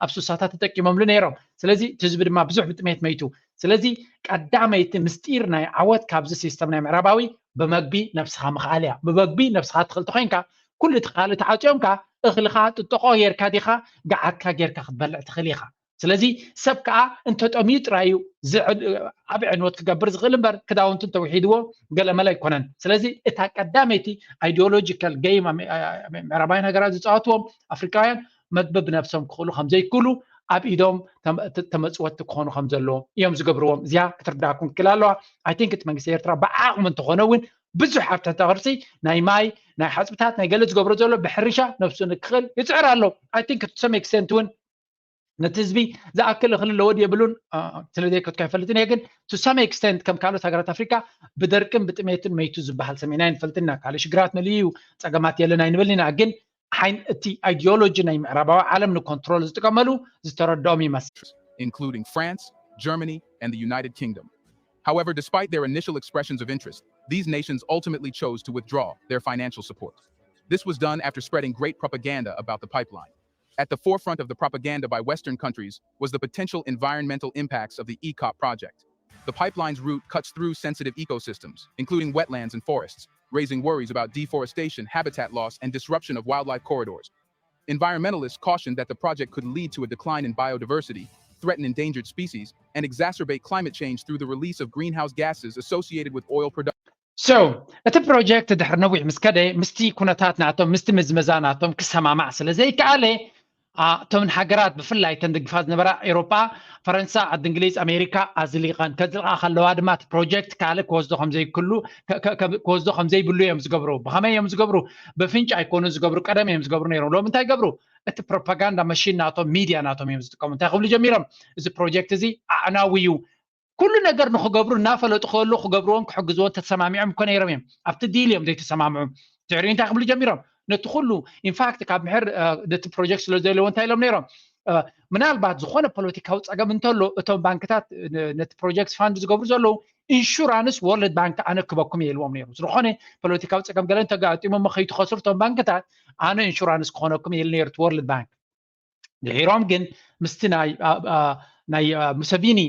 ኣብ ሱሳታት ተጠቂሞምሉ ነይሮም። ስለዚ እቲ ህዝቢ ድማ ብዙሕ ብጥሜት መይቱ። ስለዚ ቀዳመይቲ ምስጢር ናይ ዓወት ካብዚ ሲስተም ናይ ምዕራባዊ ብመግቢ ነብስኻ ምኽኣል እያ። ብመግቢ ነብስኻ ትኽእል ተኮይንካ ኩሉ እቲ ካልእ ተዓፅዮምካ እኽልኻ ጥጠቆ ጌርካ ዲኻ ገዓትካ ጌርካ ክትበልዕ ትኽእል ኢኻ። ስለዚ ሰብ ከዓ እንተጠምዩ ጥራይ እዩ ኣብ ዕንወት ክገብር ዝኽእል እምበር ክዳውንቱ እንተውሒድዎ ገለመለ ኣይኮነን። ስለዚ እታ ቀዳመይቲ ideological game ምዕራባውያን ሃገራት ዝፃወትዎም ኣፍሪካውያን መግቢ ብነብሶም ክኽእሉ ከምዘይክእሉ ኣብ ኢዶም ተመፅወትቲ ክኾኑ ከምዘለዎም እዮም ዝገብርዎም። እዚኣ ክትርዳእኩም ክክእል ኣለዋ። I think እቲ መንግስቲ ኤርትራ ብዓቕሚ እንተኾነ እውን ብዙሕ ኣብ ትሕቲ ቅርፂ ናይ ማይ ናይ ሓፅብታት ናይ ገለ ዝገብሮ ዘሎ ብሕርሻ ነብሱ ንክኽእል ይፅዕር ኣሎ። I think to some extent እውን ነቲ ህዝቢ ዝኣክል እኽሊ ኣለዎ ድየብሉን ስለ ዘይከትካ ኣይፈልጥን እየ። ግን to some extent ከም ካልኦት ሃገራት ኣፍሪካ ብደርቅን ብጥሜትን መይቱ ዝበሃል ሰሚዕና ኣይንፈልጥን ኢና። ካልእ ሽግራት መሊኡ እዩ፣ ፀገማት የለን ኣይንበልን ኢና። ግን ሓይን እቲ ideology ናይ ምዕራባዊ ዓለም ንኮንትሮል ዝጥቀመሉ ዝተረድኦም ይመስል። including France, Germany, and the United Kingdom. However, despite their initial expressions of interest, these nations ultimately chose to withdraw their financial support. This was done after spreading great propaganda about the pipeline. At the forefront of the propaganda by Western countries was the potential environmental impacts of the EACOP project. The pipeline's route cuts through sensitive ecosystems, including wetlands and forests, raising worries about deforestation, habitat loss, and disruption of wildlife corridors. Environmentalists cautioned that the project could lead to a decline in biodiversity, threaten endangered species, and exacerbate climate change through the release of greenhouse gases associated with oil production. So እቲ ፕሮጀክት ድሕሪ ነዊሕ ምስ ከደ ምስቲ ኩነታት ናቶም ምስቲ ምዝመዛ ናቶም ክሰማማዕ ስለ ዘይከኣለ እቶም ሃገራት ብፍላይ ተን ደግፋ ዝነበራ ኤሮጳ ፈረንሳ ዓዲ እንግሊዝ ኣሜሪካ ኣዝሊቐን ከዝልቃ ከለዋ ድማ እቲ ፕሮጀክት ካልእ ክወስዶ ከምዘይክሉ ክወስዶ ከምዘይብሉ እዮም ዝገብሩ። ብኸመይ እዮም ዝገብሩ? ብፍንጭ ኣይኮኑን ዝገብሩ፣ ቀደም እዮም ዝገብሩ ነይሮም። ሎም እንታይ ይገብሩ? እቲ ፕሮፓጋንዳ መሽን ናቶም ሚድያ ናቶም እዮም ዝጥቀሙ። እንታይ ክብሉ ጀሚሮም? እዚ ፕሮጀክት እዚ ኣዕናዊ እዩ፣ ኩሉ ነገር ንክገብሩ እናፈለጡ ከሉ ክገብርዎን ክሕግዝዎን ተሰማሚዖም እኮ ነይሮም እዮም። ኣብቲ ዲል እዮም ዘይተሰማምዑ። ድሕሪኡ እንታይ ክብሉ ጀሚሮም? ነቲ ኩሉ ኢንፋክት ካብ ምሕር ነቲ ፕሮጀክት ስለ ዘለዎ እንታይ ኢሎም ነይሮም? ምናልባት ዝኾነ ፖለቲካዊ ፀገም እንተሎ እቶም ባንክታት ነቲ ፕሮጀክት ፋንድ ዝገብሩ ዘለዉ ኢንሹራንስ ወርልድ ባንክ ኣነ ክበኩም እየ ኢልዎም ነይሩ። ዝኾነ ፖለቲካዊ ፀገም ገለ እንተጋጢሞም ከይትኸስሩ እቶም ባንክታት ኣነ ኢንሹራንስ ክኾነኩም እየ ኢሉ ነይሩ ወርልድ ባንክ። ድሒሮም ግን ምስቲ ናይ ናይ ሙሰቪኒ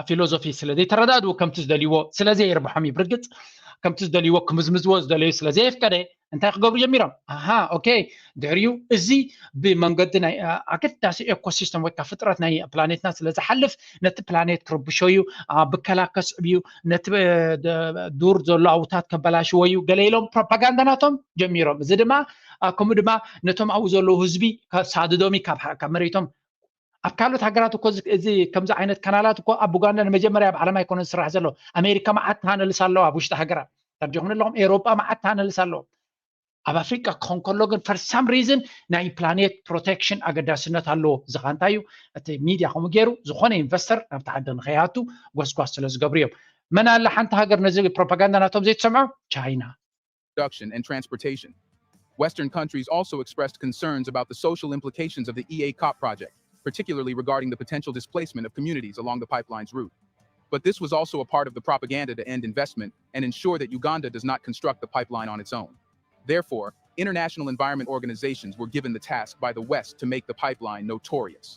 ፊሎዞፊ ስለ ዘይተረዳድኡ ከምቲ ዝደልይዎ ስለ ዘየርብሖም እዩ። ብርግፅ ከምቲ ዝደልይዎ ክምዝምዝዎ ዝደለዩ ስለ ዘየፍቀደ እንታይ ክገብሩ ጀሚሮም? ኣሃ ኦኬ፣ ድሕሪኡ እዚ ብመንገዲ ናይ ኣገዳሲ ኤኮሲስተም ወይ ከዓ ፍጥረት ናይ ፕላኔትና ስለ ዝሓልፍ ነቲ ፕላኔት ክርብሾ እዩ፣ ብከላ ከስዕብ እዩ፣ ነቲ ዱር ዘሎ ኣውታት ከበላሽዎ እዩ ገለ ኢሎም ፕሮፓጋንዳ ናቶም ጀሚሮም። እዚ ድማ ከምኡ ድማ ነቶም ኣብኡ ዘለዉ ህዝቢ ከሳድዶም እዩ ካብ መሬቶም። ኣብ ካልኦት ሃገራት እኮ እዚ ከምዚ ዓይነት ካናላት እኮ ኣብ ኡጋንዳ ንመጀመርያ ኣብ ዓለም ኣይኮነን ዝስራሕ ዘሎ። ኣሜሪካ መዓት ታነልስ ኣለዋ ኣብ ውሽጢ ሃገራት። ተርዲኹም ኣለኹም ኤሮጳ መዓት ታነልስ ኣለዎ። ኣብ ኣፍሪቃ ክኾን ከሎ ግን for some reason ናይ ፕላኔት ፕሮቴክሽን ኣገዳስነት ኣለዎ። እዚ ኸ እንታይ እዩ? እቲ ሚድያ ከምኡ ገይሩ ዝኾነ ኢንቨስተር ናብቲ ዓዲ ንኸይኣቱ ጎስጓስ ስለ ዝገብሩ እዮም። መን ኣለ ሓንቲ ሃገር ነዚ ፕሮፓጋንዳ ናቶም ዘይትሰምዖ? ቻይና። Production and transportation. Western countries also expressed concerns about the social implications of the EACOP project, particularly regarding the potential displacement of communities along the pipeline's route. But this was also a part of the propaganda to end investment and ensure that Uganda does not construct the pipeline on its own. Therefore, international environment organizations were given the task by the West to make the pipeline notorious.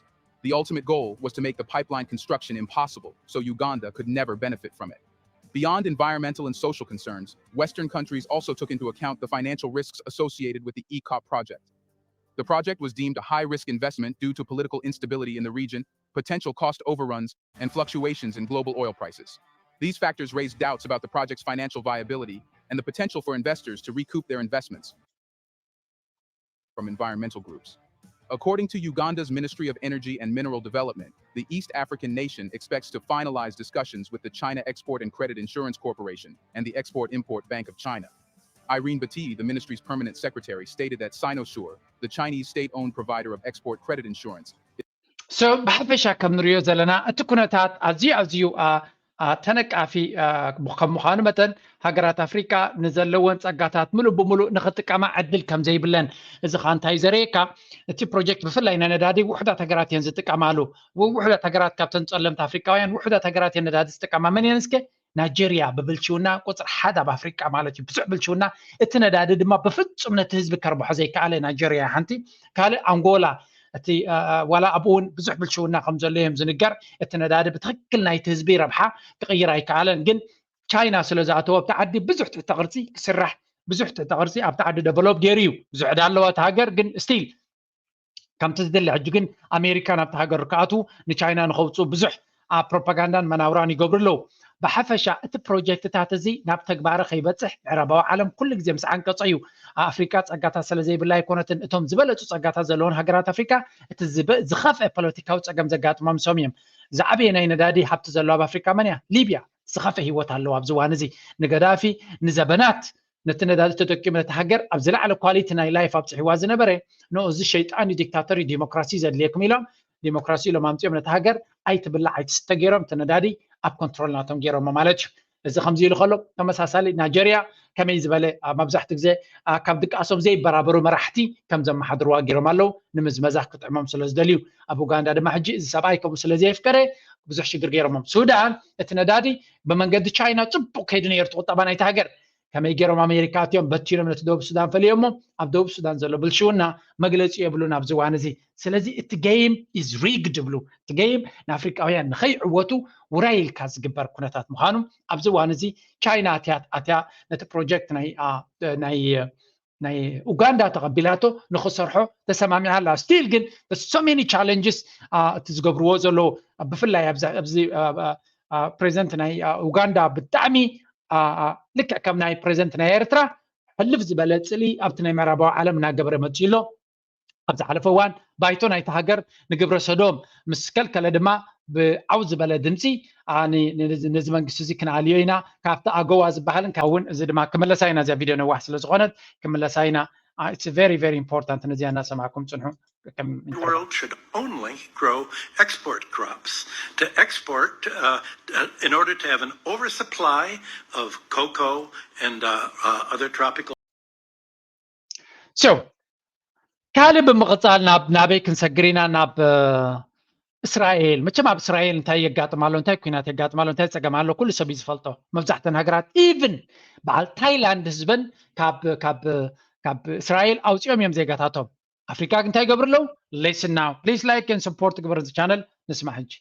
The ultimate goal was to make the pipeline construction impossible so Uganda could never benefit from it. Beyond environmental and social concerns, Western countries also took into account the financial risks associated with the EACOP project. The project was deemed a high risk investment due to political instability in the region, potential cost overruns, and fluctuations in global oil prices. These factors raised doubts about the project's financial viability and the potential for investors to recoup their investments from environmental groups. According to Uganda's Ministry of Energy and Mineral Development, the East African nation expects to finalize discussions with the China Export and Credit Insurance Corporation and the Export Import Bank of China. Irene Bati, the ministry's permanent secretary, stated that Sinosure, the Chinese state owned provider of export credit insurance, So ብሓፈሻ ከም ንሪኦ ዘለና እቲ ኩነታት ኣዝዩ ኣዝዩ ተነቃፊ ከም ምዃኑ መጠን ሃገራት ኣፍሪቃ ንዘለወን ጸጋታት ምሉእ ብምሉእ ንኽጥቀማ ዕድል ከም ዘይብለን፣ እዚ ኸኣ እንታይ ዘርእየካ? እቲ ፕሮጀክት ብፍላይ ናይ ነዳዲ ውሑዳት ሃገራት እየን ዝጥቀማሉ። ውሑዳት ሃገራት ካብተን ጸለምቲ ኣፍሪቃውያን ውሑዳት ሃገራት እየን ነዳዲ ዝጥቀማ። መን እየን እስከ? ናይጀርያ ብብልሽውና ቁፅሪ ሓደ ኣብ ኣፍሪቃ ማለት እዩ። ብዙሕ ብልሽውና፣ እቲ ነዳዲ ድማ ብፍጹም ነቲ ህዝቢ ከርብሖ ዘይከኣለ ናይጀርያ ሓንቲ። ካልእ ኣንጎላ፣ እቲ ዋላ ኣብኡ እውን ብዙሕ ብልሽውና ከም ዘሎ እዮም ዝንገር። እቲ ነዳዲ ብትክክል ናይቲ ህዝቢ ረብሓ ክቕይር ኣይከኣለን። ግን ቻይና ስለ ዝኣተወ ኣብቲ ዓዲ ብዙሕ ትሕተ ቅርፂ ክስራሕ፣ ብዙሕ ትሕተ ቅርፂ ኣብቲ ዓዲ ደቨሎፕ ገይሩ እዩ። ብዙሕ ዕዳ ኣለዋ እቲ ሃገር፣ ግን ስቲል ከምቲ ዝድለ ሕጂ ግን ኣሜሪካ ናብቲ ሃገር ክኣትዉ ንቻይና ንኸውፅኡ ብዙሕ ኣብ ፕሮፓጋንዳን መናውራን ይገብሩ ኣለዉ። ብሓፈሻ እቲ ፕሮጀክትታት እዚ ናብ ተግባረ ከይበፅሕ ምዕራባዊ ዓለም ኩሉ ግዜ ምስ ዓንቀፆ እዩ። ኣፍሪካ ፀጋታት ስለ ዘይብላ ኣይኮነትን። እቶም ዝበለፁ ፀጋታት ዘለዎን ሃገራት ኣፍሪካ እቲ ዝኸፍአ ፖለቲካዊ ፀገም ዘጋጥሞም ንሶም እዮም። ዝዓበየ ናይ ነዳዲ ሃብቲ ዘለዎ ኣብ ኣፍሪካ መን እያ? ሊብያ። ዝኸፍአ ህይወት ኣለዎ ኣብዚ እዋን እዚ። ንገዳፊ ንዘበናት ነቲ ነዳዲ ተጠቂሙ ነቲ ሃገር ኣብ ዝለዓለ ኳሊቲ ናይ ላይፍ ኣብፅሕዋ ዝነበረ ንኡ እዚ ሸይጣን እዩ፣ ዲክታተር እዩ፣ ዲሞክራሲ ዘድልየኩም ኢሎም ዲሞክራሲ ኢሎም ኣምፅኦም ነቲ ሃገር ኣይትብላዕ ኣይትስተ ገይሮም እቲ ነዳዲ ኣብ ኮንትሮል ናቶም ገይሮሞ ማለት እዩ። እዚ ከምዚ ኢሉ ከሎ ተመሳሳሊ ናይጀርያ ከመይ ዝበለ መብዛሕትኡ ግዜ ካብ ድቃሶም ዘይበራበሩ መራሕቲ ከም ዘመሓድርዋ ገይሮም ኣለዉ። ንምዝመዛ ክጥዕሞም ስለ ዝደልዩ ኣብ ኡጋንዳ ድማ ሕጂ እዚ ሰብኣይ ከምኡ ስለ ዘየፍቀደ ብዙሕ ሽግር ገይሮሞም። ሱዳን እቲ ነዳዲ ብመንገዲ ቻይና ፅቡቅ ከይዱ ነይሩ እቲ ቁጠባ ናይቲ ሃገር ከመይ ገይሮም ኣሜሪካ ኣትዮም በቲኖም ነቲ ደቡብ ሱዳን ፈለዮሞ ኣብ ደቡብ ሱዳን ዘሎ ብልሽውና መግለፂ የብሉን ኣብዚ እዋን እዚ። ስለዚ እቲ game is rigged ይብሉ። እቲ game ንኣፍሪቃውያን ንኸይዕወቱ ውራይ ኢልካ ዝግበር ኩነታት ምዃኑ ኣብዚ እዋን እዚ ቻይና ኣትያ ኣትያ ነቲ ፕሮጀክት ናይ ናይ ናይ ኡጋንዳ ተቐቢላቶ ንኽሰርሖ ተሰማሚዓ ኣላ። ስቲል ግን so many challenges እቲ ዝገብርዎ ዘለዉ ብፍላይ ኣብዚ ፕሬዚደንት ናይ ኡጋንዳ ብጣዕሚ ልክዕ ከም ናይ ፕሬዚደንት ናይ ኤርትራ ሕልፍ ዝበለ ፅሊ ኣብቲ ናይ ምዕራባዊ ዓለም እናገበረ መፅኡ ኣሎ። ኣብ ዝሓለፈ እዋን ባይቶ ናይቲ ሃገር ንግብረ ሰዶም ምስ ከልከለ ድማ ብዓው ዝበለ ድምፂ ነዚ መንግስቲ እዚ ክንኣልዮ ኢና ካብቲ ኣገዋ ዝበሃልን እውን እዚ ድማ ክምለሳ ኢና እዚኣ ቪድዮ ነዋሕ ስለ ዝኾነት ክምለሳ ኢና። It's very very important ነዚኣ እናሰማዕኩም ፅንሑ። The world should only grow export crops to export uh, uh, in order to have an oversupply of cocoa and uh, uh, other tropical So ካልእ ብምቕፃል ናብ ናበይ ክንሰግር ኢና? ናብ እስራኤል። መቸም ኣብ እስራኤል እንታይ የጋጥም ኣሎ፣ እንታይ ኩናት የጋጥም ኣሎ፣ እንታይ ፀገም ኣሎ ኩሉ ሰብ እዩ ዝፈልጦ። መብዛሕተን ሃገራት ኢቭን በዓል ታይላንድ ህዝበን ካብ ካብ ካብ እስራኤል ኣውፂኦም እዮም ዜጋታቶም። ኣፍሪካ ግን እንታይ ይገብሩ ኣለዉ? Listen now please like and support ግበር እዚ ቻነል ንስማዕ ሕጂ።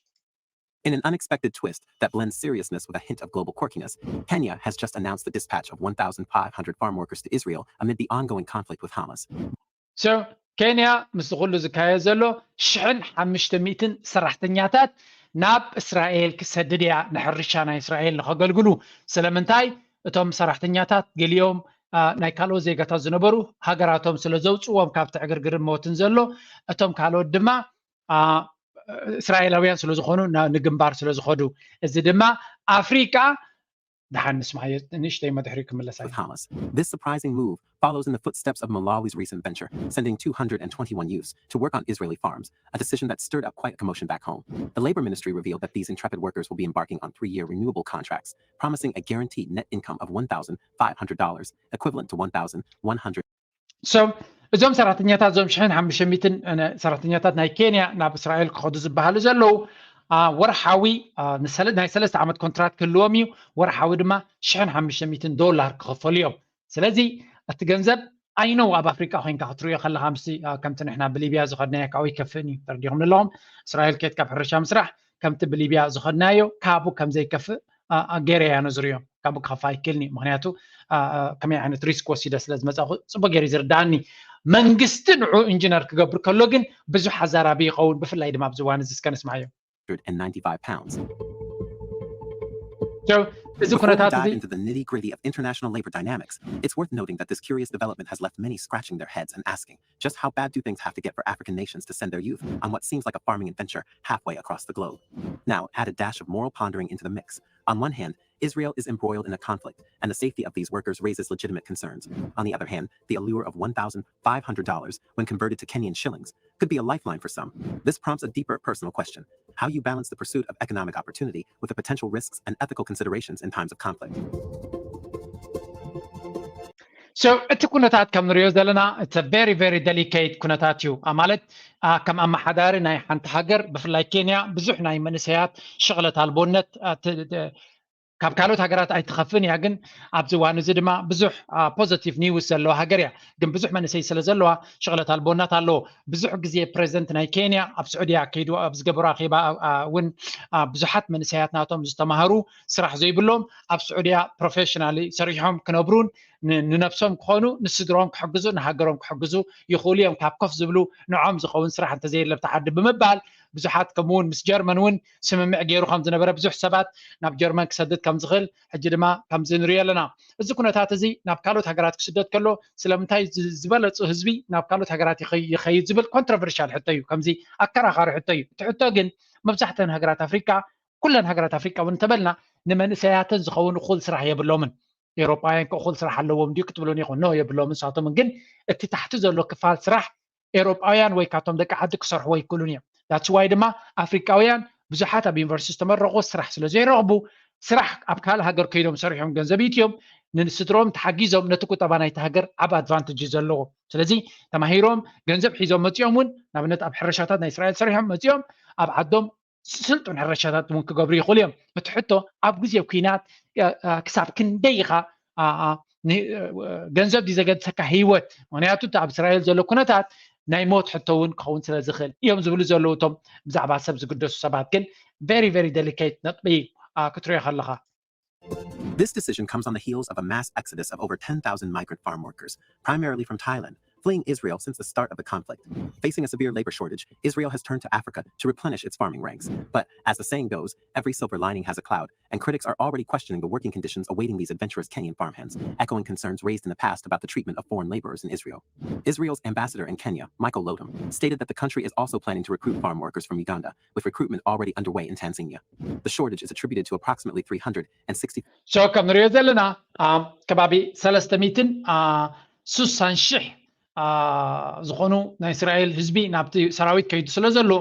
In an unexpected twist that blends seriousness with a hint of global quirkiness, Kenya has just announced the dispatch of one thousand five hundred farm workers to Israel amid the ongoing conflict with Hamas. So ኬንያ ምስ ኩሉ ዝካየድ ዘሎ ሽሕን ሓሙሽተ ሚእትን ሰራሕተኛታት ናብ እስራኤል ክሰድድ እያ ንሕርሻ ናይ እስራኤል ንኸገልግሉ። ስለምንታይ? እቶም ሰራሕተኛታት ገሊኦም ናይ ካልኦት ዜጋታት ዝነበሩ ሃገራቶም ስለ ዘውፅዎም ካብቲ ዕግርግርን ሞትን ዘሎ፣ እቶም ካልኦት ድማ እስራኤላውያን ስለ ዝኾኑ ንግንባር ስለ ዝኸዱ። እዚ ድማ ኣፍሪቃ ደሓን ንስማዓዮ ንእሽተይ መድሕሪ ክምለሳ። This surprising move follows in the footsteps of Malawi's recent venture, sending two hundred and twenty-one youths to work on Israeli farms, a decision that stirred up quite a commotion back home. The Labor Ministry revealed that these intrepid workers will be embarking on three-year renewable contracts, promising a guaranteed net income of one thousand five hundred dollars, equivalent to one thousand one hundred So እዞም ሰራሕተኛታት እዞም ሽሕን ሓሙሽተ ሚእትን ሰራሕተኛታት ናይ ኬንያ ናብ እስራኤል ክኸዱ ዝበሃሉ ዘለዉ ወርሓዊ ናይ ሰለስተ ዓመት ኮንትራት ክህልዎም እዩ። ወርሓዊ ድማ ሽሕን ሓሙሽተ ሚእትን ዶላር ክኸፈሉ እዮም። ስለዚ እቲ ገንዘብ ኣይነው ኣብ ኣፍሪቃ ኮይንካ ክትሪኦ ከለካ ምስ ከምቲ ንሕና ብሊብያ ዝኸድናዮ ካብኡ ይከፍእን እዩ። ተረዲኹም ኣለኹም? እስራኤል ከይድካ ኣብ ሕርሻ ምስራሕ ከምቲ ብሊብያ ዝኸድናዮ ካብኡ ከም ዘይከፍእ ገይረ እያ ነዝርዮ። ካብኡ ክኸፍእ ኣይክእልን እዩ። ምክንያቱ ከመይ ዓይነት ሪስክ ወሲደ ስለ ዝመፃኹ ፅቡቅ ገይሩ ዝርዳኣኒ። መንግስቲ ንዑ ኢንጂነር ክገብር ከሎ ግን ብዙሕ ኣዛራቢ ይኸውን። ብፍላይ ድማ ኣብዚ እዋን እዚ እስከ ንስማዓዮ። and ninety-five pounds. So እዚ Before we ኩነታት dive እዚ into the nitty gritty of international labor dynamics, it's worth noting that this curious development has left many scratching their heads and asking, just how bad do things have to get for African nations to send their youth on what seems like a farming adventure halfway across the globe? Now, add a dash of moral pondering into the mix. On one hand, Israel is embroiled in a conflict, and the safety of these workers raises legitimate concerns. On the other hand, the allure of one thousand five hundred dollars when converted to Kenyan shillings could be a lifeline for some. This prompts a deeper personal question: how you balance the pursuit of economic opportunity with the potential risks and ethical considerations in times of conflict. So እቲ ኩነታት ከም ንሪኦ ዘለና it's a very very delicate ኩነታት እዩ። ኣ፣ ማለት ኣ፣ ከም ኣመሓዳሪ ናይ ሓንቲ ሃገር ብፍላይ ኬንያ ብዙሕ ናይ መንእሰያት ሽቕለት ኣልቦነት ኣ፣ ት- ት- ካብ ካልኦት ሃገራት ኣይትኸፍን እያ፣ ግን ኣብዚ እዋን እዚ ድማ ብዙሕ positive news ዘለዋ ሃገር እያ። ግን ብዙሕ መንእሰይ ስለ ዘለዋ ሽቕለት ኣልቦነት ኣለዎ። ብዙሕ ግዜ ፕሬዚደንት ናይ ኬንያ ኣብ ስዑድያ ከይዱ ኣብ ዝገበሩ ኣኼባ ኣ፣ እውን ኣ፣ ብዙሓት መንእሰያት ናቶም ዝተማህሩ ስራሕ ዘይብሎም ኣብ ስዑድያ ፕሮፌሽናሊ ሰሪሖም ክነብሩን ን- ንነብሶም ክኾኑ ንስድሮም ክሕግዙ ንሃገሮም ክሕግዙ ይኽእሉ እዮም። ካብ ኮፍ ዝብሉ ንዖም ዝኸውን ስራሕ እንተዘየለ ኣብቲ ዓዲ ብምባል ብዙሓት ከምኡ እውን ምስ ጀርመን እውን ስምምዕ ገይሩ ከም ዝነበረ ብዙሕ ሰባት ናብ ጀርመን ክሰድድ ከም ዝኽእል ሕጂ ድማ ከምዚ ንሪኦ ኣለና። እዚ ኩነታት እዚ ናብ ካልኦት ሃገራት ክስደድ ከሎ ስለምንታይ ዝ- ዝበለፁ ህዝቢ ናብ ካልኦት ሃገራት ይኸይ- ይኸይድ ዝብል ኮንትሮቨርሻል ሕቶ እዩ። ከምዚ ኣከራኻሪ ሕቶ እዩ። እቲ ሕቶ ግን መብዛሕተን ሃገራት ኣፍሪካ ኩለን ሃገራት ኣፍሪካ እውን እንተበልና ንመንእሰያተን ዝኸውን እኹል ስራሕ የብሎምን። ኤውሮጳውያን ከ እኹል ስራሕ ኣለዎም ድዩ ክትብሉን ይኹን ኖ የብሎምን። ንሳቶም ግን እቲ ታሕቲ ዘሎ ክፋል ስራሕ ኤውሮጳውያን ወይ ካብቶም ደቂ ዓዲ ክሰርሕዎ ይክእሉን እዮም። ዳትስ ዋይ ድማ ኣፍሪቃውያን ብዙሓት ኣብ ዩኒቨርሲቲ ዝተመረቑ ስራሕ ስለ ዘይረኽቡ ስራሕ ኣብ ካልእ ሃገር ከይዶም ሰሪሖም ገንዘብ ይእትዮም ንስድሮም ተሓጊዞም ነቲ ቁጠባ ናይቲ ሃገር ዓብ ኣድቫንቴጅ እዩ ዘለዎ። ስለዚ ተማሂሮም ገንዘብ ሒዞም መፂኦም እውን ንኣብነት ኣብ ሕርሻታት ናይ እስራኤል ሰሪሖም መፂኦም ኣብ ዓዶም ስልጡን ሕርሻታት እውን ክገብሩ ይኽእሉ እዮም። እቲ ሕቶ ኣብ ግዜ ኩናት እ፣ እ፣ ክሳብ ክንደይ ኢኻ እ፣ እ፣ ን- እ፣ ገንዘብ ድዩ ዘገድሰካ ህይወት? ምክንያቱ እቲ ኣብ እስራኤል ዘሎ ኩነታት ናይ ሞት ሕቶ እውን ክኸውን ስለ ዝኽእል እዮም ዝብሉ ዘለዉ እቶም ብዛዕባ ሰብ ዝግደሱ ሰባት። ግን very very delicate ነጥቢ እ፣ ክትሪኦ ከለኻ This decision comes on the heels of a mass exodus of over ten thousand migrant farm workers, primarily from Thailand, fleeing Israel since the start of the conflict. Facing a severe labor shortage, Israel has turned to Africa to replenish its farming ranks. But as the saying goes, every silver lining has a cloud, and critics are already questioning the working conditions awaiting these adventurous Kenyan farmhands, echoing concerns raised in the past about the treatment of foreign laborers in Israel. Israel's ambassador in Kenya, Michael Lodum, stated that the country is also planning to recruit farm workers from Uganda, with recruitment already underway in Tanzania. The shortage is attributed to approximately three hundred and sixty so ከም ንሪኦ ዘለና እ፣ ከባቢ ሰለስተ ሚእትን እ፣ ስሳን ሽሕ እ፣ ዝኾኑ ናይ እስራኤል ህዝቢ ናብቲ ሰራዊት ከይዱ ስለ ዘሎ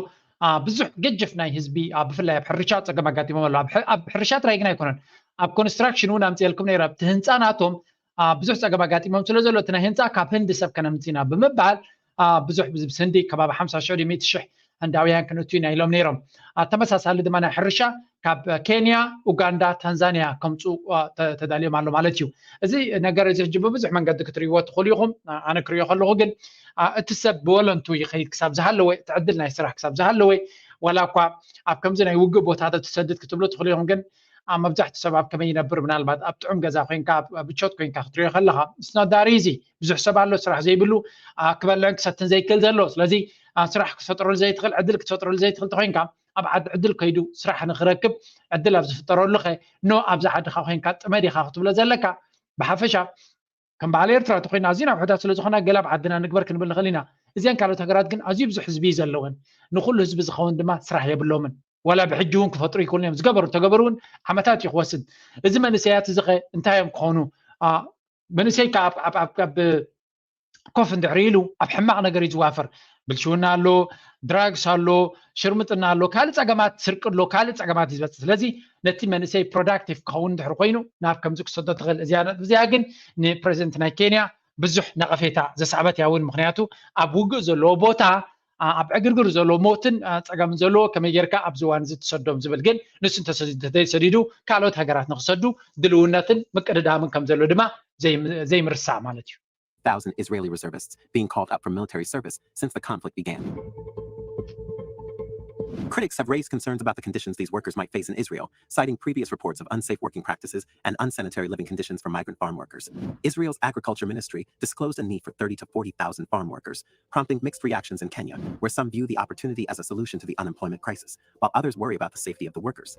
እ፣ ብዙሕ ገጅፍ ናይ ህዝቢ እ፣ ብፍላይ ኣብ ሕርሻ ፀገም ኣጋጢሞም ኣሎ። ኣብ ሕ- ኣብ ሕርሻ ጥራይ ግን ኣይኮነን ኣብ ኮንስትራክሽን እውን ኣምፅኤልኩም ነይረ ኣብቲ ህንፃ ናቶም እ፣ ብዙሕ ፀገም ኣጋጢሞም ስለ ዘሎ እቲ ናይ ህንፃ ካብ ህንዲ ሰብ ከነምፅና ብምባል እ፣ ብዙሕ ብዝብስ ህንዲ ከባቢ ሓምሳ ሽሕ ሚእቲ ሽሕ ህንዳውያን ክንእቱ ኢና ኢሎም ነይሮም። እ፣ ተመሳሳሊ ድማ ናይ ሕርሻ ካብ ኬንያ፣ ኡጋንዳ፣ ታንዛንያ ከምፁ እ፣ ተ- ተዳልዮም ኣሎ ማለት እዩ። እዚ ነገር እዚ ሕጂ ብብዙሕ መንገዲ ክትርእይዎ ትኽእሉ ኢኹም። እ፣ ኣነ ክርእዮ ከለኹ ግን እ፣ እቲ ሰብ ብወለንቱ ይኸይድ ክሳብ ዝሃለወ እቲ ዕድል ናይ ስራሕ ክሳብ ዝሃለወ ዋላ እኳ ኣብ ከምዚ ናይ ውግእ ቦታታት ትሰድድ ክትብሉ ትኽእሉ ኢኹም። ግን ኣብ መብዛሕትኡ ሰብ ኣብ ከመይ ይነብር ምናልባት ኣብ ጥዑም ገዛ ኮይንካ ኣብ ብቾት ኮይንካ ክትሪኦ ከለካ ስናዳሪ እዚ ብዙሕ ሰብ ኣሎ ስራሕ ዘይብሉ እ፣ ክበልዕን ክሰትን ዘይክእል ዘሎ ስለዚ እ፣ ስራሕ ክትፈጥረሉ ዘይትኽእል ዕድል ክትፈጥረሉ ዘይትኽእል ተኮይንካ ኣብ ዓዲ ዕድል ከይዱ ስራሕ ንክረክብ ዕድል ኣብ ዝፍጠረሉ ከ ኖ ኣብዛ ዓድካ ኮይንካ ጥመድ ኢካ ክትብሎ ዘለካ ብሓፈሻ ከም በዓል ኤርትራ ተኮይና ኣዝዩ ናብ ውሕዳት ስለዝኮና ገለ ኣብ ዓድና ንግበር ክንብል ንክእል ኢና። እዚን ካልኦት ሃገራት ግን ኣዝዩ ብዙሕ ህዝቢ እዩ ዘለወን። ንኩሉ ህዝቢ ዝኸውን ድማ ስራሕ የብሎምን። ዋላ ብሕጂ እውን ክፈጥሩ ይክእሉ እዮም። ዝገበሩ እንተገበሩ እውን ዓመታት እዩ ክወስድ። እዚ መንእሰያት እዚ ከ እንታይ እዮም ክኾኑ? አ፣ መንእሰይ ከ ኣብ- ኣብ- ኣብ- ኣብ ኮፍ እንድሕሪ ኢሉ ኣብ ሕማቕ ነገር እዩ ዝዋፈር። ብልሽውና ኣሎ፣ ድራግስ ኣሎ፣ ሽርምጥና ኣሎ፣ ካልእ ፀገማት ስርቂ ኣሎ፣ ካልእ ፀገማት እዩ ዝበፅእ። ስለዚ ነቲ መንእሰይ ፕሮዳክቲቭ ክኸውን እንድሕሪ ኮይኑ ናብ ከምዚ ክሰዶ ትኽእል። እዚኣ ነጥቢ እዚኣ ግን ንፕሬዚደንት ናይ ኬንያ ብዙሕ ነቐፌታ ዘስዓበት እያ እውን። ምክንያቱ ኣብ ውግእ ዘለዎ ቦታ ኣ- ኣብ ዕግርግር ዘለዎ ሞትን ኣ፣ ፀገምን ዘለዎ ከመይ ጌርካ ኣብዚ እዋን እዚ ትሰዶም ዝብል ግን ንሱ እንተሰ- እንተዘይሰዲዱ ካልኦት ሃገራት ንክሰዱ ድልውነትን ምቅድዳምን ከም ዘሎ ድማ ዘይም- ዘይምርሳዕ ማለት እዩ። thousand Israeli reservists being called up for military service since the conflict began. Critics have raised concerns about the conditions these workers might face in Israel, citing previous reports of unsafe working practices and unsanitary living conditions for migrant farm workers. Israel's agriculture ministry disclosed a need for thirty to forty thousand farm workers, prompting mixed reactions in Kenya, where some view the opportunity as a solution to the unemployment crisis, while others worry about the safety of the workers.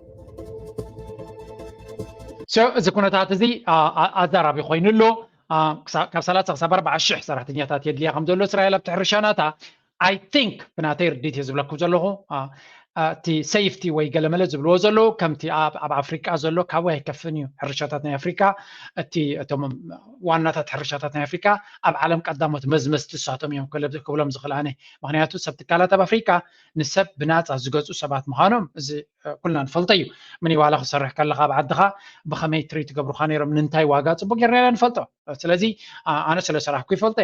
So እዚ ኩነታት እዚ ኣዛራቢ ኮይኑ ኣሎ። ካብ ሰላሳ ክሳብ ኣርባዓ ሽሕ ሰራሕተኛታት የድልያ ከም ዘሎ እስራኤል ኣብቲ ሕርሻ ናታ። I think ብናተይ ርዲት እየ ዝብለኩም ዘለኹ። እቲ ሴፍቲ ወይ ገለመለ ዝብልዎ ዘለዉ ከምቲ ኣብ ኣፍሪቃ ዘሎ ካብኡ ኣይከፍን እዩ። ሕርሻታት ናይ ኣፍሪቃ እቲ እቶም ዋናታት ሕርሻታት ናይ ኣፍሪቃ ኣብ ዓለም ቀዳሞት መዝመዝቲ እሳቶም እዮም ክብሎም ዝኽእል ኣነ። ምክንያቱ ሰብ ትካላት ኣብ ኣፍሪቃ ንሰብ ብናፃ ዝገፁ ሰባት ምዃኖም እዚ ኩልና ንፈልጦ እዩ። ምን ዋላ ክሰርሕ ከለካ ኣብ ዓድካ ብከመይ ትሪት ገብሩካ ነይሮም፣ ንንታይ ዋጋ ፅቡቅ ጌርና ኢና ንፈልጦ። ስለዚ ኣነ ስለ ሰራሕኩ ይፈልጦ።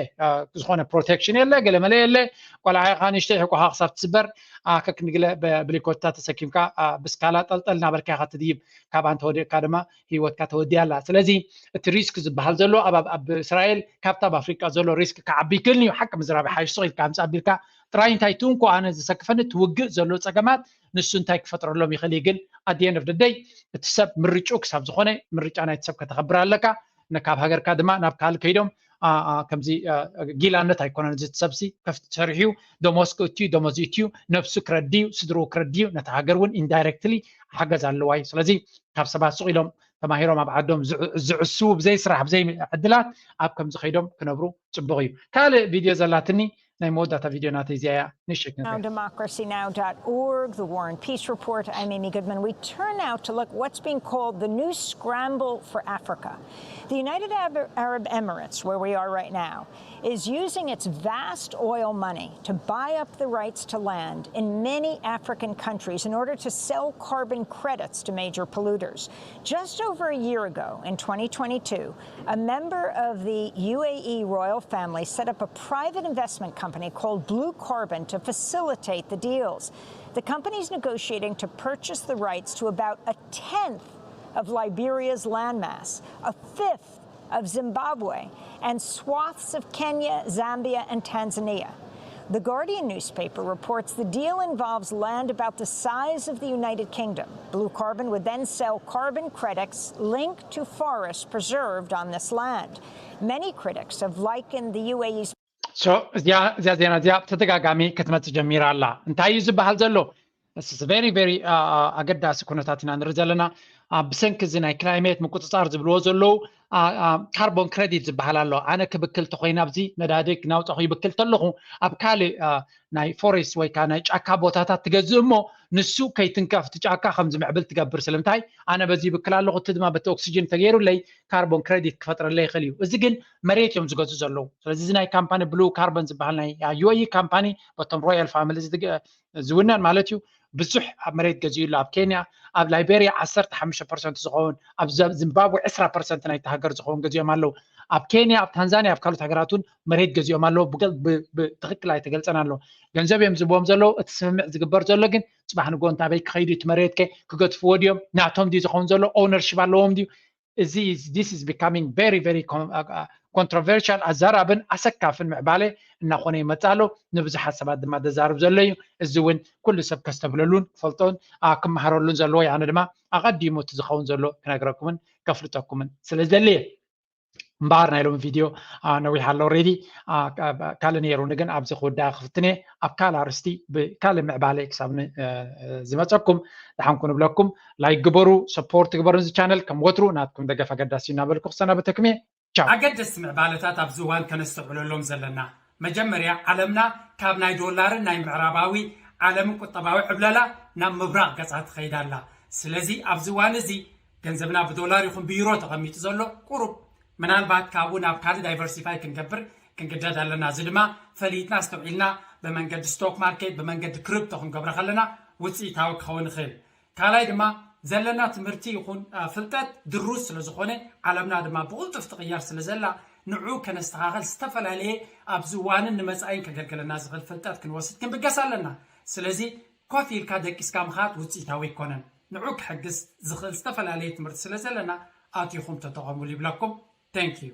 ዝኾነ ፕሮቴክሽን የለ፣ ገለመለ የለ። ቆልዓ ኢኻ ንእሽተይ ሕቆኻ ክሳብ ትስበር ከክንግለ ብሊኮታ ተሰኪምካ ብስካላ ጠልጠል እናበልካ ኢኻ ትድይብ። ካብ ኣንተ ወዲቕካ ድማ ህይወትካ ተወዲያ ኣላ። ስለዚ እቲ ሪስክ ዝበሃል ዘሎ ኣብ እስራኤል ካብታ ኣብ ኣፍሪቃ ዘሎ ሪስክ ክዓቢ ይክእል እዩ። ሓቂ ምዝራብ ሓይሽ ኢልካ ኣምፃ ኣቢልካ ጥራይ እንታይ ትንኮ ኣነ ዝሰክፈኒ ትውግእ ዘሎ ፀገማት ንሱ እንታይ ክፈጥረሎም ይኽእል እዩ። ግን ኣድየን ኦፍ ደይ እቲ ሰብ ምርጭኡ ክሳብ ዝኾነ ምርጫ ናይቲ ሰብ ከተኸብር ኣለካ። ካብ ሃገርካ ድማ ናብ ካልእ ከይዶም ከምዚ ጊላነት ኣይኮነን። እዚ ሰብሲ ከፍቲ ሰሪሑ እዩ፣ ደሞዝ ክእትዩ፣ ደሞዝ ይእትዩ፣ ነብሱ ክረድዩ፣ ስድርኡ ክረድዩ፣ ነቲ ሃገር እውን ኢንዳይረክትሊ ሓገዝ ኣለዋ እዩ። ስለዚ ካብ ሰባት ሱቕ ኢሎም ተማሂሮም ኣብ ዓዶም ዝዕስቡ ብዘይ ስራሕ ብዘይ ዕድላት ኣብ ከምዚ ከይዶም ክነብሩ ፅቡቕ እዩ። ካልእ ቪድዮ ዘላትኒ ናይ መወዳእታ ቪድዮ ናተይ እዚኣ እያ። ንሽክ Democracy Now dot org, the War and Peace Report. I'm Amy Goodman. We turn now to look what's being called the new scramble for Africa. The United Arab Emirates, where we are right now, is using its vast oil money to buy up the rights to land in many African countries in order to sell carbon credits to major polluters. Just over a year ago, in twenty twenty-two, a member of the U A E royal family set up a private investment company called Blue Carbon to facilitate the deals. The company is negotiating to purchase the rights to about a tenth of Liberia's landmass, a fifth of Zimbabwe, and swaths of Kenya, Zambia, and Tanzania. The Guardian newspaper reports the deal involves land about the size of the United Kingdom. Blue Carbon would then sell carbon credits linked to forests preserved on this land. Many critics have likened the U A E's እዚኣ ዜና እዚኣ ብተደጋጋሚ ክትመፅእ ጀሚራ ኣላ። እንታይ እዩ ዝበሃል ዘሎ? ቨሪ ቨሪ ኣገዳሲ ኩነታት ኢና ንርኢ ዘለና። ብሰንኪ እዚ ናይ ክላይሜት ምቁፅፃር ዝብልዎ ዘለዉ ካርቦን ክረዲት ዝበሃል ኣሎ። ኣነ ክብክል ተኮይና ኣብዚ ነዳዲ ክናውፃኹ ይብክል ተለኹ ኣብ ካልእ ናይ ፎሬስት ወይ ከዓ ናይ ጫካ ቦታታት ትገዝእ እሞ ንሱ ከይትንከፍ እቲ ጫካ ከም ዝምዕብል ትገብር። ስለምንታይ ኣነ በዚ ይብክል ኣለኹ እቲ ድማ በቲ ኦክሲጅን ተገይሩለይ ካርቦን ክረዲት ክፈጥረለይ ይኽእል እዩ። እዚ ግን መሬት እዮም ዝገዝኡ ዘለዉ። ስለዚ እዚ ናይ ካምፓኒ ብሉ ካርቦን ዝበሃል ናይ ዩ ኤ ኢ ካምፓኒ በቶም ሮያል ፋሚሊ ዝውነን ማለት እዩ። ብዙሕ ኣብ መሬት ገዚኡ ኣሎ። ኣብ ኬንያ ኣብ ላይቤሪያ ዓሰርተ ሓሙሽተ ፐርሰንት ዝኸውን ኣብ ዚምባብዌ ዕስራ ፐርሰንት ናይቲ ሃገር ዝኸውን ገዚኦም ኣለዉ። ኣብ ኬንያ ኣብ ታንዛኒያ ኣብ ካልኦት ሃገራት እውን መሬት ገዚኦም ኣለዉ። ብትክክል ኣይተገልፀን ኣሎ። ገንዘብ እዮም ዝብዎም ዘለዉ። እቲ ስምምዕ ዝግበር ዘሎ ግን ፅባሕ ንጎ እንታበይ ክኸይዱ እቲ መሬት ከ ክገድፍዎ ድዮም? ናቶም ድዩ ዝኸውን ዘሎ? ኦውነርሽፕ ኣለዎም ድዩ? እዚ this is becoming very very controversial ኣዛራብን ኣሰካፍን ምዕባለ እናኾነ ይመፅእ ኣሎ። ንብዙሓት ሰባት ድማ ዘዛርብ ዘሎ እዩ። እዚ እውን ኩሉ ሰብ ከስተብለሉን ክፈልጦን ክመሃረሉን ዘለዎ ኣነ ድማ ኣቐዲሙ እቲ ዝኸውን ዘሎ ክነግረኩምን ከፍልጠኩምን ስለ ዝደሊ እየ። እምበኣር ናይ ሎሚ ቪድዮ ነዊሕ ኣሎ ሬዲ ካልእ ነይሩኒ ግን ኣብዚ ክውዳ ክፍትነ ኣብ ካልእ ኣርስቲ ብካልእ ምዕባለ ክሳብ ዝመፀኩም ድሓንኩ ንብለኩም። ላይክ ግበሩ፣ ሰፖርት ግበሩ እዚ ቻነል ከም ወትሩ ናትኩም ደገፍ ኣገዳሲ እናበልኩ ክሰናበተኩም እየ። ቻው። ኣገደስቲ ምዕባለታት ኣብዚ እዋን ከነስተውዕለሎም ዘለና፣ መጀመርያ ዓለምና ካብ ናይ ዶላርን ናይ ምዕራባዊ ዓለምን ቁጠባዊ ዕብለላ ናብ ምብራቕ ገጻ ትኸይድ ኣላ። ስለዚ ኣብዚ እዋን እዚ ገንዘብና ብዶላር ይኹን ብዩሮ ተቐሚጡ ዘሎ ቁሩብ ምናልባት ካብኡ ናብ ካልእ ዳይቨርሲፋይ ክንገብር ክንግደድ ኣለና። እዚ ድማ ፈሊጥና ኣስተውዒልና ብመንገዲ ስቶክ ማርኬት ብመንገዲ ክሪፕቶ ክንገብሮ ከለና ውፅኢታዊ ክኸውን ይኽእል። ካልኣይ ድማ ዘለና ትምህርቲ ይኹን ፍልጠት ድሩት ስለ ዝኾነ ዓለምና ድማ ብቕልጡፍ ትቕየር ስለ ዘላ ንዑ ከነስተኻኸል ዝተፈላለየ ኣብዚ እዋንን ንመፃኢን ከገልግለና ዝኽእል ፍልጠት ክንወስድ ክንብገስ ኣለና። ስለዚ ኮፍ ኢልካ ደቂስካ ምኻድ ውፅኢታዊ ኣይኮነን። ንዑ ክሕግዝ ዝኽእል ዝተፈላለየ ትምህርቲ ስለ ዘለና ኣቲኹም ተጠቐሙሉ ይብለኩም። Thank you።